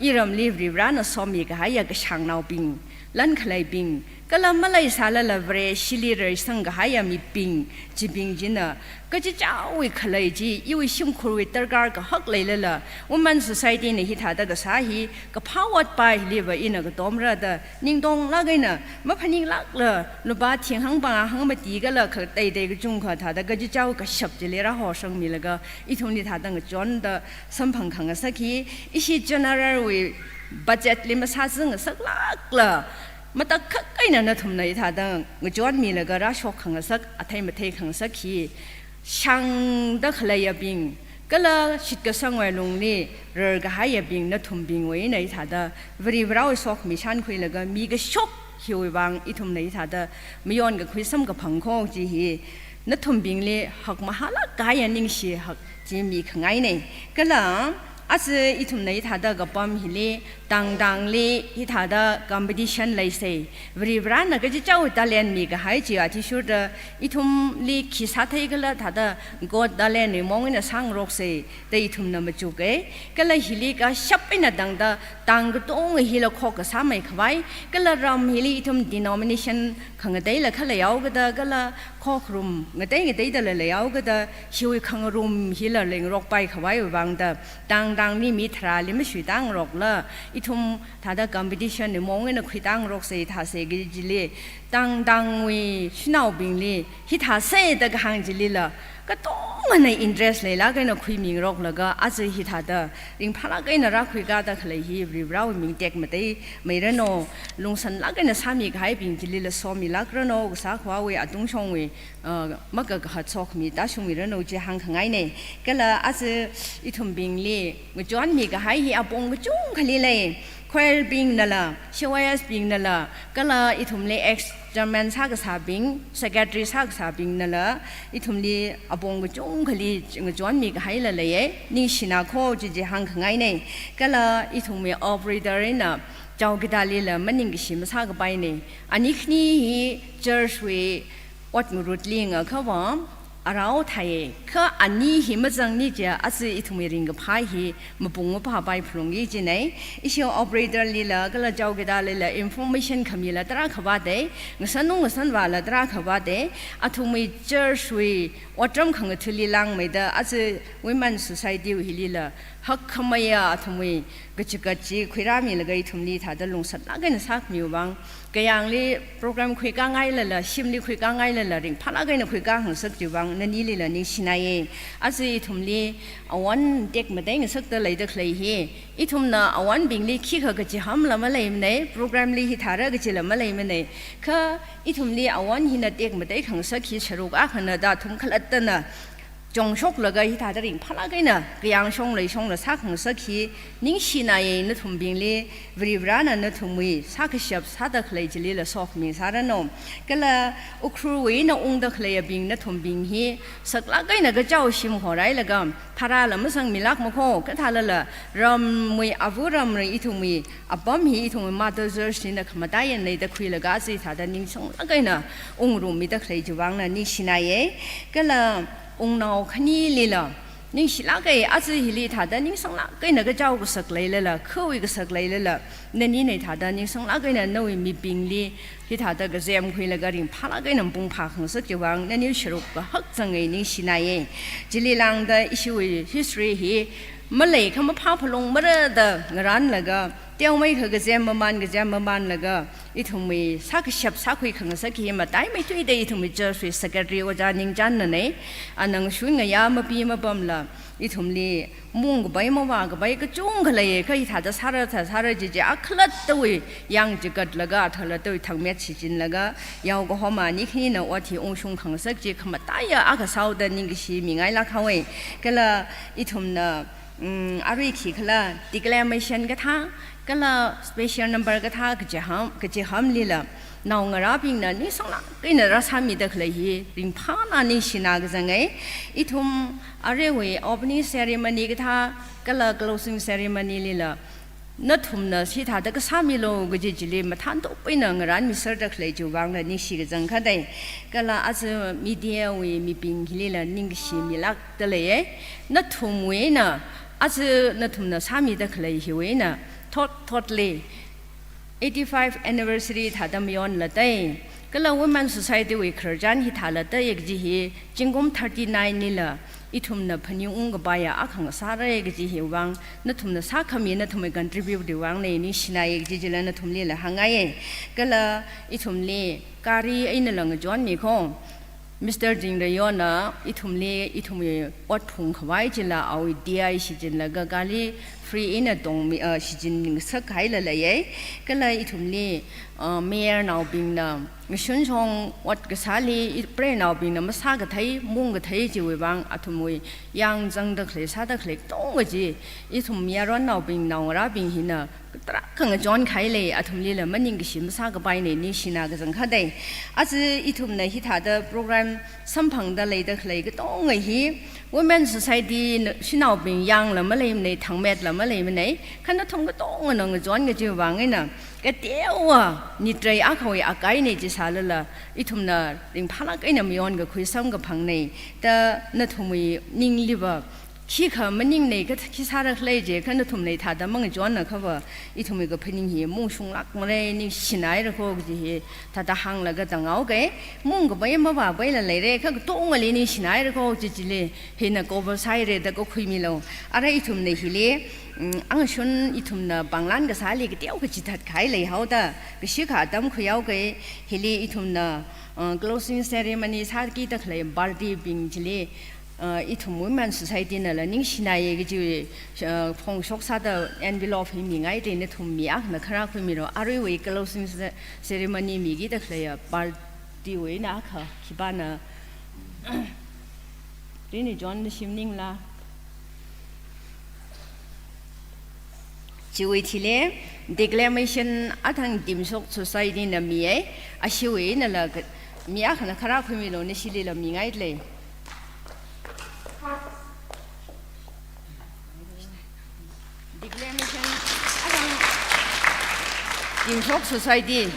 iramli Varivarāna somi kahaiya kashāngnaobing, lankhaleibing, kala maleisālala Vareshili reisang kahaiya mibing, chibing china, kachichāwui khalei chi, iwui shimkhurwui darkar kahak leilala, Women Society na hithāda kasā hi, kaphā otpai hiliva ina katomra da, ningtonglāk eina, maphaninglākla, lupā thing hangpāng hangmati kala kha teitei kachungkha thāda kachichāwui kashap chili rāhoshangmilaga, ithumli thāda ngachonda samphang khangasak hi, ishi general wui budget li masāzangasaklākla, matakhak eina nathumna hithāda ngachonmilaga rāshok khangasak, athei mathei khangasak hi, shāngda khaleiyabing, Kala shitkasangwui lungli rarkahaiyabing nathumbingwui eina hithāda Varivarāwui sokhami shānkhuilaga mikashok hiwui vang ithumna hithāda mayonkakhui samkaphang kho chi hi nathumbingli hakmahālāk kahaiya ningshi hak chi mikhangaina. Kala aja ithumna hithāda kapam hili tangtangli hithāda competition leisai. Varivarāna kachichāwui talent mikahai chi athishurda ithumli khi sāthei khala thāda Got Talent wui mong eina sāngaroksai da ithumna machuka. Kala hili kashap eina tangda tang katonga hila khokkha sāmeikhavai. Kala ram hili ithum denomination khangateila khaleihaokada, kala khokharum ngatei ngateidala leihaokada, hiwui khangarum hila leingarokpaikhavaiwui vangda tangtangli mi tharāli mashuitāngarokla, ithum thāda competition wui mong eina khuitāngaroksai thāsai kaji chili, tangtangwui shanaobingli hithāsai da kahāng chilila katongana interest leilāk eina khuimingaroklaga aja hithāda ringphālāk eina rākhuikāda khalei hi Varivarāwui ming tekmateimeiranu. Lungsanlāk eina sāmikahaibing chilila somilākranu, kasā khavāwui atungshongwui, uh, makakahat sokhami tāshungmiranu chi hāngkhangaina. Kala aja ithumbingli ngachonmikahai hi apong kachungkhali lei. Choir bingnala, C Y S bingnala, kala ithumli ex chairman sākasābing, secretary sākasābingnala, ithumli apong kachungkhali ngachonmikahaila leiya. Ningshina kho chi chi hāngkhangaina. Kala ithumwui operator eina Chaokidalila maningkashi masākapaina. Ani khani hi church wui ot ngarutli ngakhava arao thāya, kha ani hi mazangni chiakha aja ithumwui ringkaphā hi mapung maphāpai phalungki kajina. Ishi operator lila kala Chaokidalila information khamila tarākha vāda, ngasan ung ngasan vāla tarākha vāda, athumwui church wui otram khangathali langmeida aja Women Society wui hilila hakkhameiya athumwui kachikat chi khuirāmilaga ithumli thāda lungsanlāk eina sākhamiwui vang, kayāngli program khuikāngailala, shimli khuikāngailala, ringphālāk eina khuikāngasak chiwui vang nanilila ningshinaya. Aja ithumli awon tekmateingasakda leida khalei hi, ithumna awonbingli khikha kachihamla maleimana, program li hithāra kachila maleimana. Kha ithumli awon hina tekmateikhangasak hi sharuk akhana da athum khalattana chongshoklaga hithāda ringphālāk eina kayāngshong leishongla sākhangasak hi ningshinaya. Nathumbingli Varivarāna nathumwui sākashap sāda khalei chilila sokhami sāranu. Kala Ukhrulwui eina ungda khaleiyabing nathumbing hi saklāk eina kachao shim horailaga, tharāla mazangmilākma kho, kathālala ramwui, avu ramwui ithumwui apam hi ithumwui Mother Church lina khamataiya eina da khuilaga aja hithāda ningsanglāk eina ungrumida khalei chiwui vangna ningshinaya. Kala ungnao khanilila ningshilāka, aja hili thāda ningsanglāk eina kachao kasak leilala, khawui kasak leilala, nanina thāda ningsanglāk eina nawui mibingli hithāda kazem khuilaga ringphālāk eina mapung phākhangasak chiwui vang nani sharuk kahak zangngai ningshinaya. Chili lāngda ishiwui history hi maleikha maphā phalungmara da ngarānlaga, teomeikha kazem mamān, kazem mamānlaga, ithumwui sākashap sākhuikhangasak hi mataimeithuida ithumwui church wui secretary ojā Ningchannana. Ana ngashun ngayā mapi mapamla, ithumli mungkapai mavākapai kachungkha leiya, kha hithāda sāra thā sāra chichi akhalattawui yāng chikatlaga, athalattawui thangmet shichinlaga, yaokahoma ani khanina ot hi ungshungkhangasak chi khamataiya akha sāhaoda ningkashi mingailāk haowa. Kala ithumna, mm, arui khikhala declamation kathā, kala special number kathā kachiham, kachihamlila naongarābingna ningsanglāk eina rāsāmida khalei hi ringphāna ningshina kazanga. Ithum aruiwui opening ceremony kathā, kala closing ceremony lila nathumna hithāda kasāmilu kaji chili mathānthop eina ngarānmiserda khalei chiwui vangla ningshi kazang khatai. Kala aja media wui mibing hilila ningkashi milākda leiya. Nathumwui eina, aja nathumna sāmida khalei hiwui eina thot thotli eighty-five anniversary thāda mayonlatai. Kala Women Society wui khararchan hithālatai kaji hi zingkum thirty-nine lila ithumna phaning ungkapaiya akha ngasāra kaji hiwui vang, nathumna sākhami nathumwui contribute wui vangna ningshinaya kaji chila nathumlila hāngngaiya. Kala ithumli gari einala ngachonmi kho, Mister Jingrayonna ithumli, ithumwui ot phungkhavai chila awui D I shichinlaga kali free eina tongmi, uh, shichin ningsak haila leiya. Kala ithumli, uh, mayor naobingna ngashun shong ot kasāli i-, preinaobingna masākathei, mungkathei chiwui vang athumwui yāng zangda khalei, sāda khalei katonga chi ithum yaronnaobing naongarābing hina tarākha ngachon kahai lei, athumlila maningkashi masākapaina, ningshina kazang khatai. Aja ithumna hithāda program samphangda leida khalei katonga hi Women Society na, shanaobing yāngla maleimana, thangmetla maleimana, kha nathum katongana ngachon kajiwui vang eina kateowa nitrei akhawui akaina chi sālala ithumna ringphālāk eina mayonkakhui samkaphangna. Da nathumwui ningliva khikha maningna, kha khi sāra khalei chi, kha nathumna thāda mangachonna khava ithumwui kaphaning hi mungshunglākmara, ningshinaira kho kaji hi thāda hānglaga tānghaoka. Mungkapai mavāpaila leira, kha katongali ningshinaira kho kaji chili hina cover sāhaira da kakhuimilu. Ara ithumna hili, mm, angashun ithumna pānglan kasāli kateokha chithat kahai leihaoda kashikha atam khuihaoka. Hili ithumna, uh, closing ceremony sākida khalei party bing chili, uh, ithum Women Society nala ningshinaya kaji, uh, phongshok sāda envelope hi mingaida nathum mi akhana kharā khuimilu. Aruiwui closing ce-, ceremony mikida khalei, uh, party wui eina akha khipāna rini chonda shim maningla. Chiwui thili declamation athang Dimshok Society na miya, ashiwui einala ka-, mi akhana kharā khuimilu, nashilila mingailei. Declamation athang Dimshok Society.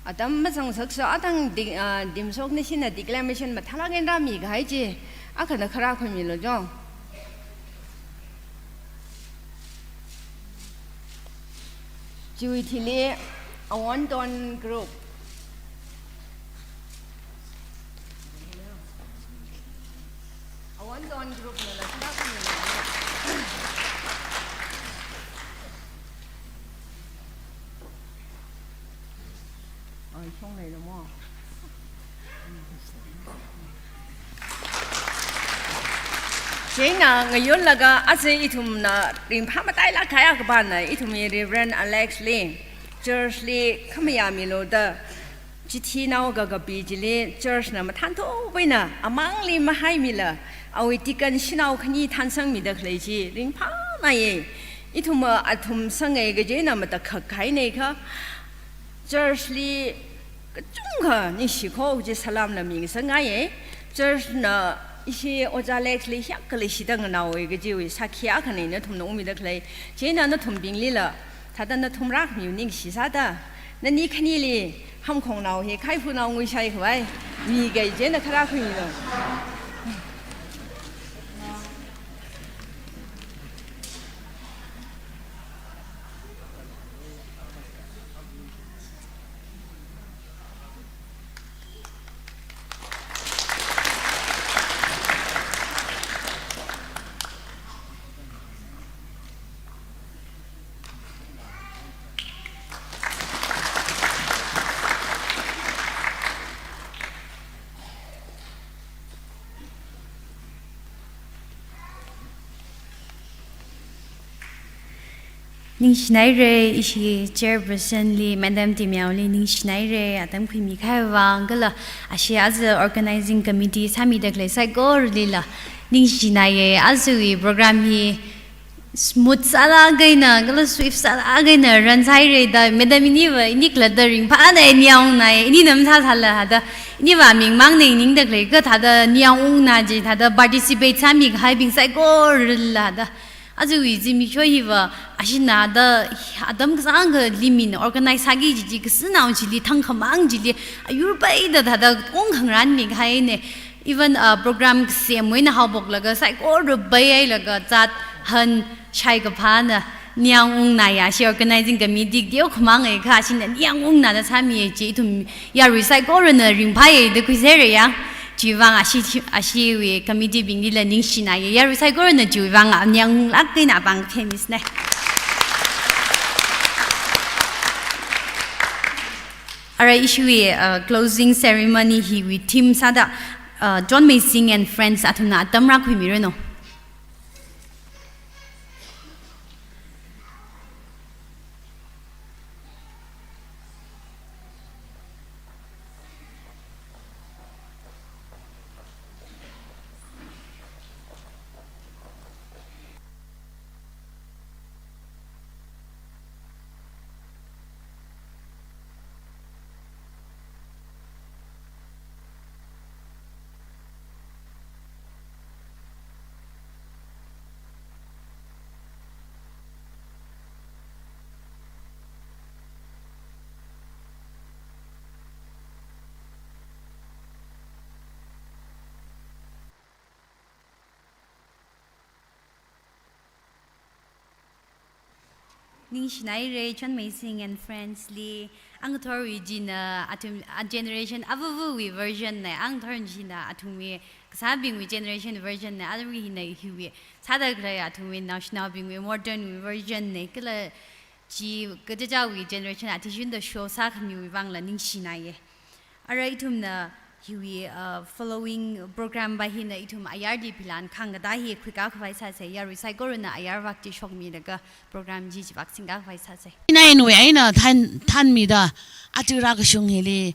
Atam mazangsaksa athang di-, ah, Dimshok nashina declamation mathālāk eina rāmikahai chi akhana kharā khuimilu chong. Chiwui thili Awonton group. Awonton group nala kharā khuimilu. Ai, shong leila mo. Chieina ngayonlaga aja ithumna ringphā matailāk kahai akhapana ithumwui Reverend Alex li, church li khamayā milu da chithinao kakapi chili church na mathānthup eina amangli mahaimila, awui deacon shanao khani thānsangmida khalei chi ringphānaya. Ithumva athum sanga kaji eina matakhak kahaina kha, church li kachungkha ningshi kho kaji salam la mingasakngaiya. Church na ishi Ojā Alex li hiyākha leishida nganaowa kajiwui sākhi akhana nathumna ungmida khalei. Chieina nathumbinglila thāda nathum rākhamiwui ningshi sāda, nani khanili hamkhongnao hi khaiphunao nguishai khavai mi kaje na kharā khuimilu. Ningshinaira, ishi chairperson li, Madam Timyao li ningshinaira, atam khuimi kahai vang kala ashi aja organizing committee sāmida khalei saikoralila ningshinaiya. Ajawui program hi smooth sālāk eina kala swift sālāk eina run sāhaira da, Madam iniva ini khalatta ringphāna, ningyāng ungnai, inina mathāsāla hada, iniva mingmang ningningda khalei kha thāda ningyāng ungna chi thāda participate sāmi kahaibing saikorala da. Ajawui zimiksho hiva ashina da atam kasāngkhali mina organize sāki kaji chi, kasānao chili thangkhamang chili ayur paida thāda ungkhangaran mi kahaina. Even, uh, program kasemwui eina haophoklaga saikora paihailaga zat han shai kaphāna ningyāng ungnaiya, ashi organizing committee teokhamang eina kha ashina ningyāng ungna da sāmiya chi ithum yarui saikorana ringphāya da khuiserra ya. Chiwui vang ashi, ashiwui committee binglila ningshinaiya. Yarui saikorana chiwui vang ningyāng unglāk eina apāng kaphā misna. Arui ishiwui, uh, closing ceremony hiwui theme sāda, uh, Chonmei Singh and Friends athumna atam rākhuimiranu. Ningshinaire Chonmei Singh and Friends li, angathorwui china athum, a generation avāvawui version na, angathor china athumwui kasābingwui generation version na, arui hina hiwui sāda khalei athumwui naoshinaobingwui modern wui version na, kala chi kachichāwui generation athishurda show sākhamiwui vangla ningshinaiye. Arui ithumna hiwui, uh, following program va hina ithum ayarli pilan khangkada hi khuikakhavai sāsei, yarui saikorana ayar vak chi shokmilaga program chi chivak singkakhavai sāsei. Ina inwui eina than, thanmida aja rākashung hili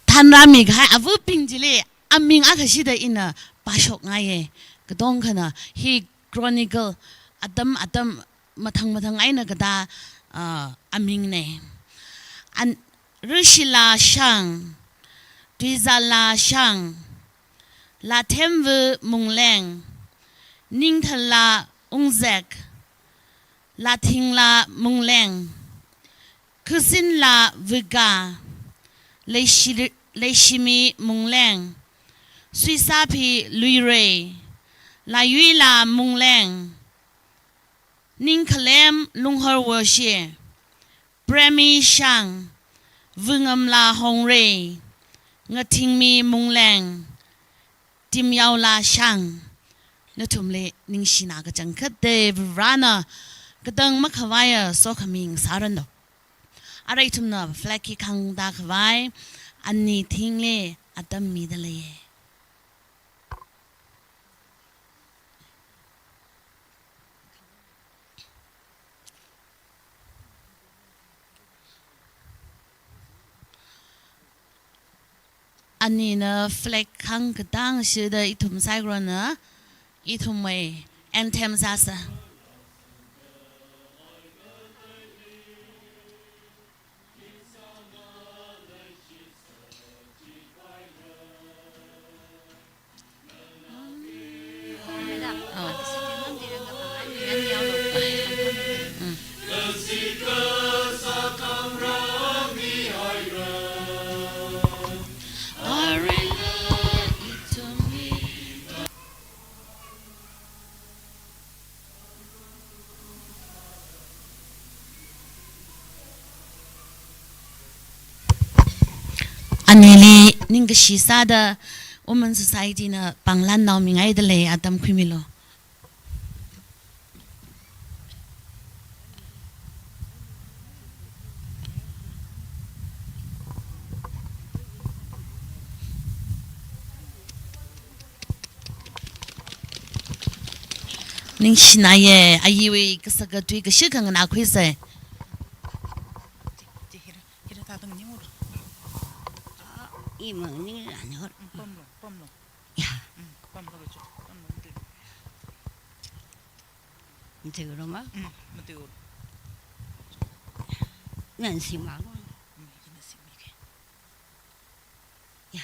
thanrāmi kahai avabing chili aming akha shida ina pāshokngaiye. Katongkhana hi chronicle atam atam mathang mathang eina kada, ah, amingne. An, Rishila Shang, Tuizala Shang, Lathemvu Mungleng, Ningthala Ungzek, Lathingla Mungleng, Khusinla Vika, Leishi-, Leishimi Mungleng, Suisaphi Luirei, Layuila Mungleng, Ningkhalem Lunghorwoshi, Premi Shang, Vungamla Hongrei, Ngathingmi Mungleng, Timyaola Shang, nathumli ningshina kachangkhatte, Varena katang makhavaiya sokhami ngasāranu. Arui ithumna flag hi khangda khavai, ani thingli atam mida leiye. Anina flag khangkatang shida ithum saikorana ithumwui anthem sāsa. Anili ningkashi sāda Women Society na panglānnaomingaida lei, atam khuimilu. Ningshinaiye, ayiwui kasaka tui kashi khanganā khuisei. Ima ning lan hor. Ya. Mtui ro ma? Nan sima ko. Ya.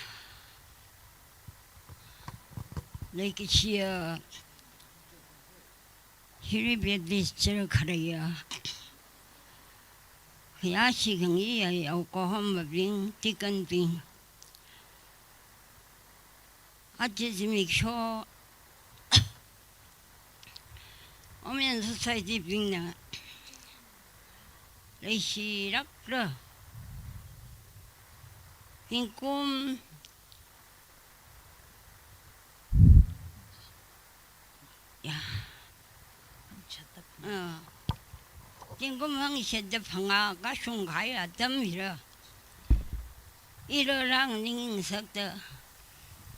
Leikashi ya, hiri bed vis cher kharaya. Khayāshi khangayi ya, alcohol mabing, deacon bing. Aja zimiksho, Women Society bingna leishirakra. Zingkum, ya. Ah. Zingkum hangshida phangā kashung kahai atam hira. Ira rānganingngasakta,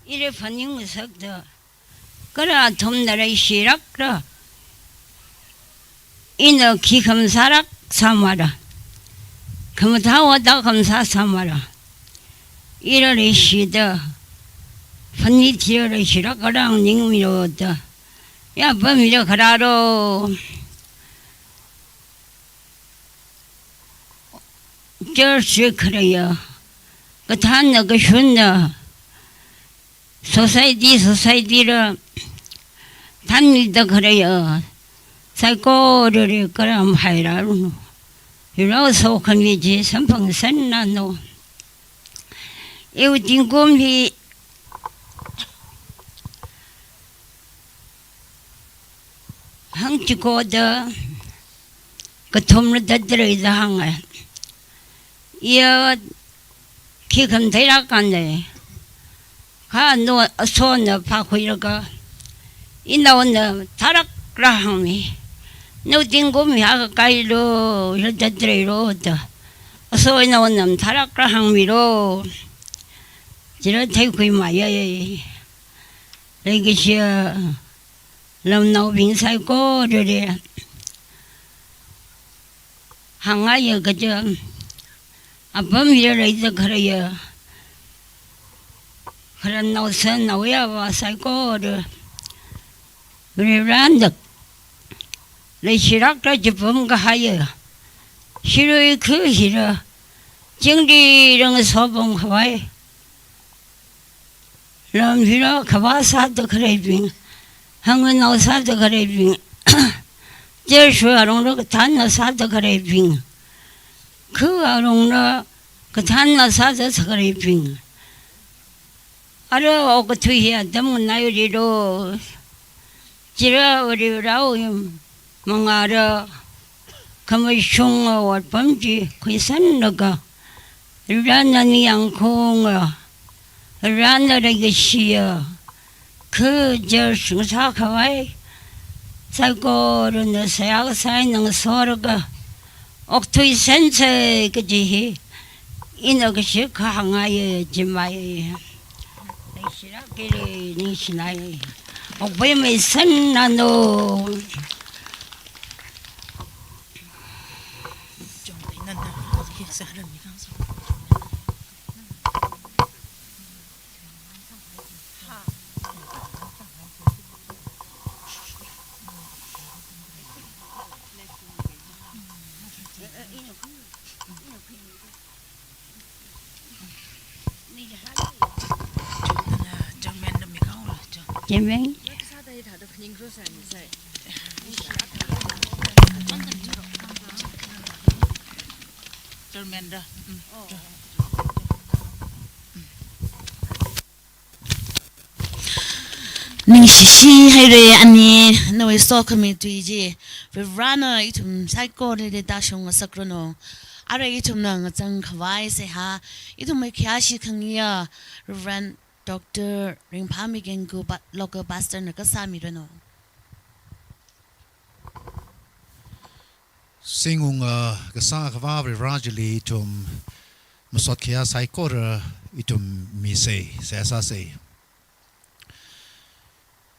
ira phaningngasakta, kala athumna leishilākla, ina khi khamasārāksa mala, khamathā āda khamasāsa mala, ira leishida, phanit hira leishilāk kala nganingmilu da, ya pamida kharālu. Church khaleiya, kathānna kashunna, society, society la thānmida khaleiya, saikorali kharam hairanu. Ira sokhami chi samphangsanranu. Iwui zingkum hi hangchiko da kathumla zatda lei da hānga. Iya khi khamatailaga ne. Kha nu asona phākhuilaga, inaona tharākla hāngmi. Nawui zingkum hi akha kailu, ila zatda leilu da. Aso inaona tharākla hāngmilu. Chila theikhuimeiya. Leikashiya lamnaobing saikorali hāngngaiya kaja, apam hila leida khaleiya, khararnao sārnao yāva saikora, Varivarana leishilākla chipam kahaiya, shirui khu hila, chingri rang sopam khavai, lam hila khavā sāda khaleibing, hanganao sāda khaleibing, Jishu alungla kathānna sāda khaleibing, khu alungla kathānna sāda khaleibing, ara okathui hi atam nganailuilu. Chila Varivarawui mangāla khamashunga otpam chi khuisanglaga, Varivarana ningyāng khaunga, Varivarana leikashiya, khajar shungsā khavai saikorana seihā kasā eina ngasoda, okthuisansa kaji hi ina kashi kahāngngaiya jimai. Leishilākli ningshinai. Okpaimeisannanu. Chairman. Chairman da. Mm. Ningshishi haira ani, nawui sokhami tui chi Varivarana ithum saikorali tāshung ngasakranu. Arui ithumna ngachang khavai seihā, ithumwui khayāshi khangayi Reverend Doctor Ringphāmi Kengku pa-, Local Pastor na kasāmiranu. Singwunga kasā Akhava Varivara chili ithum masot khayā saikora ithum misa, seihā sāsa.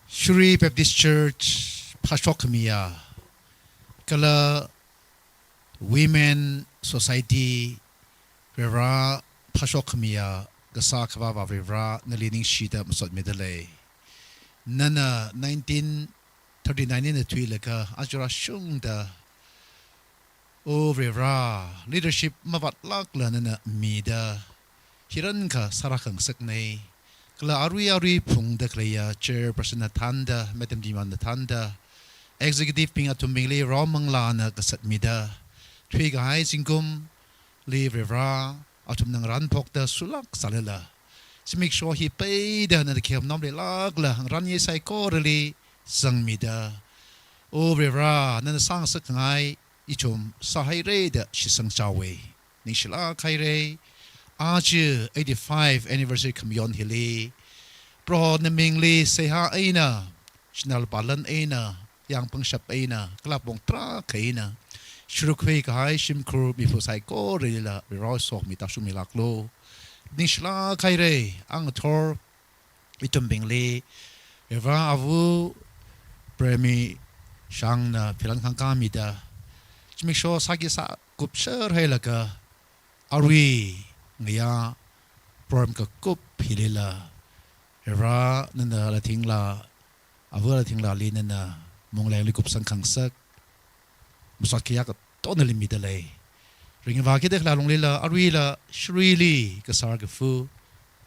Shirui Baptist Church phāshok khamiya, kala Women Society Varivara phāshok khamiya, kasā Akhava Varivara nali ningshida masot mida lei. Nana nineteen thirty-nine eina thuilaga aja rāshungda, O Varivara, leadership mavātlākla nana mida, hiyākha sārākhangasakna. Kala arui arui phungda khaleiya chairperson na thānda, Madam Dimana thānda, executive bing athumbingli rao manglāna kasat mida, thuikahai zingkumli Varivara athumna ngarānphokta sulāk sālala, zimiksho hi peida nana khemnom leilākla ngarānyei saikorali zangmida, O Varivara, nana sāngasak khangai ithum sāhaira da shitsang chaowa. Ningshilāk haira. Aja eighty-five anniversary khamayon hili, Proho na mingli seihā eina, shanao lupā lan eina, yāng pangshap eina, kala pong tarākha eina, shuruk khuikahai shimkhur miphu saikoralila Varivara sokhami tāshungmilāklu. ningshilāk haira, angathor ithumbingli, Reverend Avu Premi Shangna philan khangkāmida, zimiksho sāki sākupser hailaga, arui ngayā program kakup hilila, Reverend nana lathingla, Avu lathingla li nana, Munglengli kupsang khangasak, masot khayā katongali midalei. Ringvā kida khala longlila, aruila, Shirili, kasār kafu,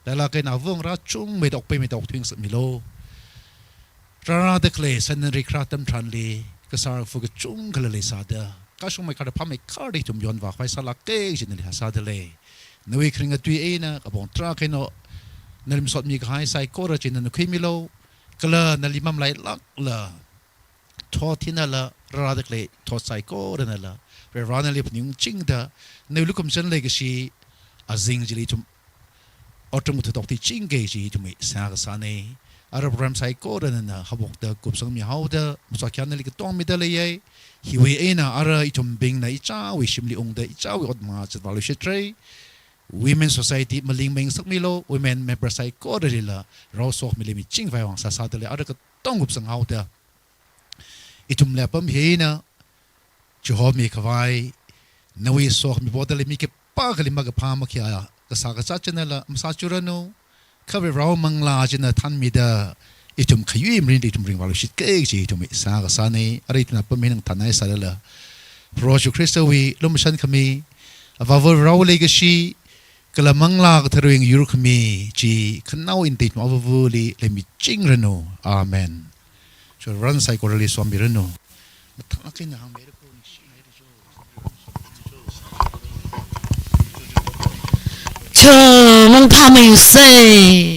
lailāk eina avung rāchungmeida okpaimeida okthuingasakmilu. Rārāda khalei, sananri kharā atam tharanli, kasār kafu kachungkhala leisāda, kashungmei kharda phāmei kharda ithum yonvākhavai sālāka kaji nali hāsādalei. Nawui kharinga tui eina, kapong tarākha eina, nali masotmi kahai saikora chi nana khuimilu, kala nali mamalailākla, thot hinala, rārāda khalei thot saikoranala, Reverend nali phaningungchingda, nawui lukhamashan leikashi azing chili ithum otram kathuitok tichingki kaji ithumwui seihā kasāna. Ara program saikora nana haophokda kupsangmihaoda, masot khayā nali katongmida leiya. Hiwui eina ara ithumbingna ichāwui shimli ungda ichāwui ot mangā zatvāluishitra. Women Society malingmei ngasakmilu, women member saikoralila, rao sokhami leimichingkhavai vang sāsādalei, ara katong kupsanghaoda, ithumli apam hina, chihomi khavai, nawui sokhami podalei mi khipākhali makaphā makhayā kasā kazat china la masāchuranu, kha Varewui manglā china thanmida, ithum khayui mirinli ithum ringvāluishitka kaji ithumwui seihā kasāna. Ara ithumna apam hina ngathānhai sālala, Proho Jishu Khristawui lumashan khami, Avāva Varewui leikashi, kala Manglā Katharawui yurkhami chi khanao eina ithum avāvali leimichingranu. Amen. Cho, Reverend saikorali somiranu. Mathālāk eina hāngmeira ko. Cho, mangphāmeisa.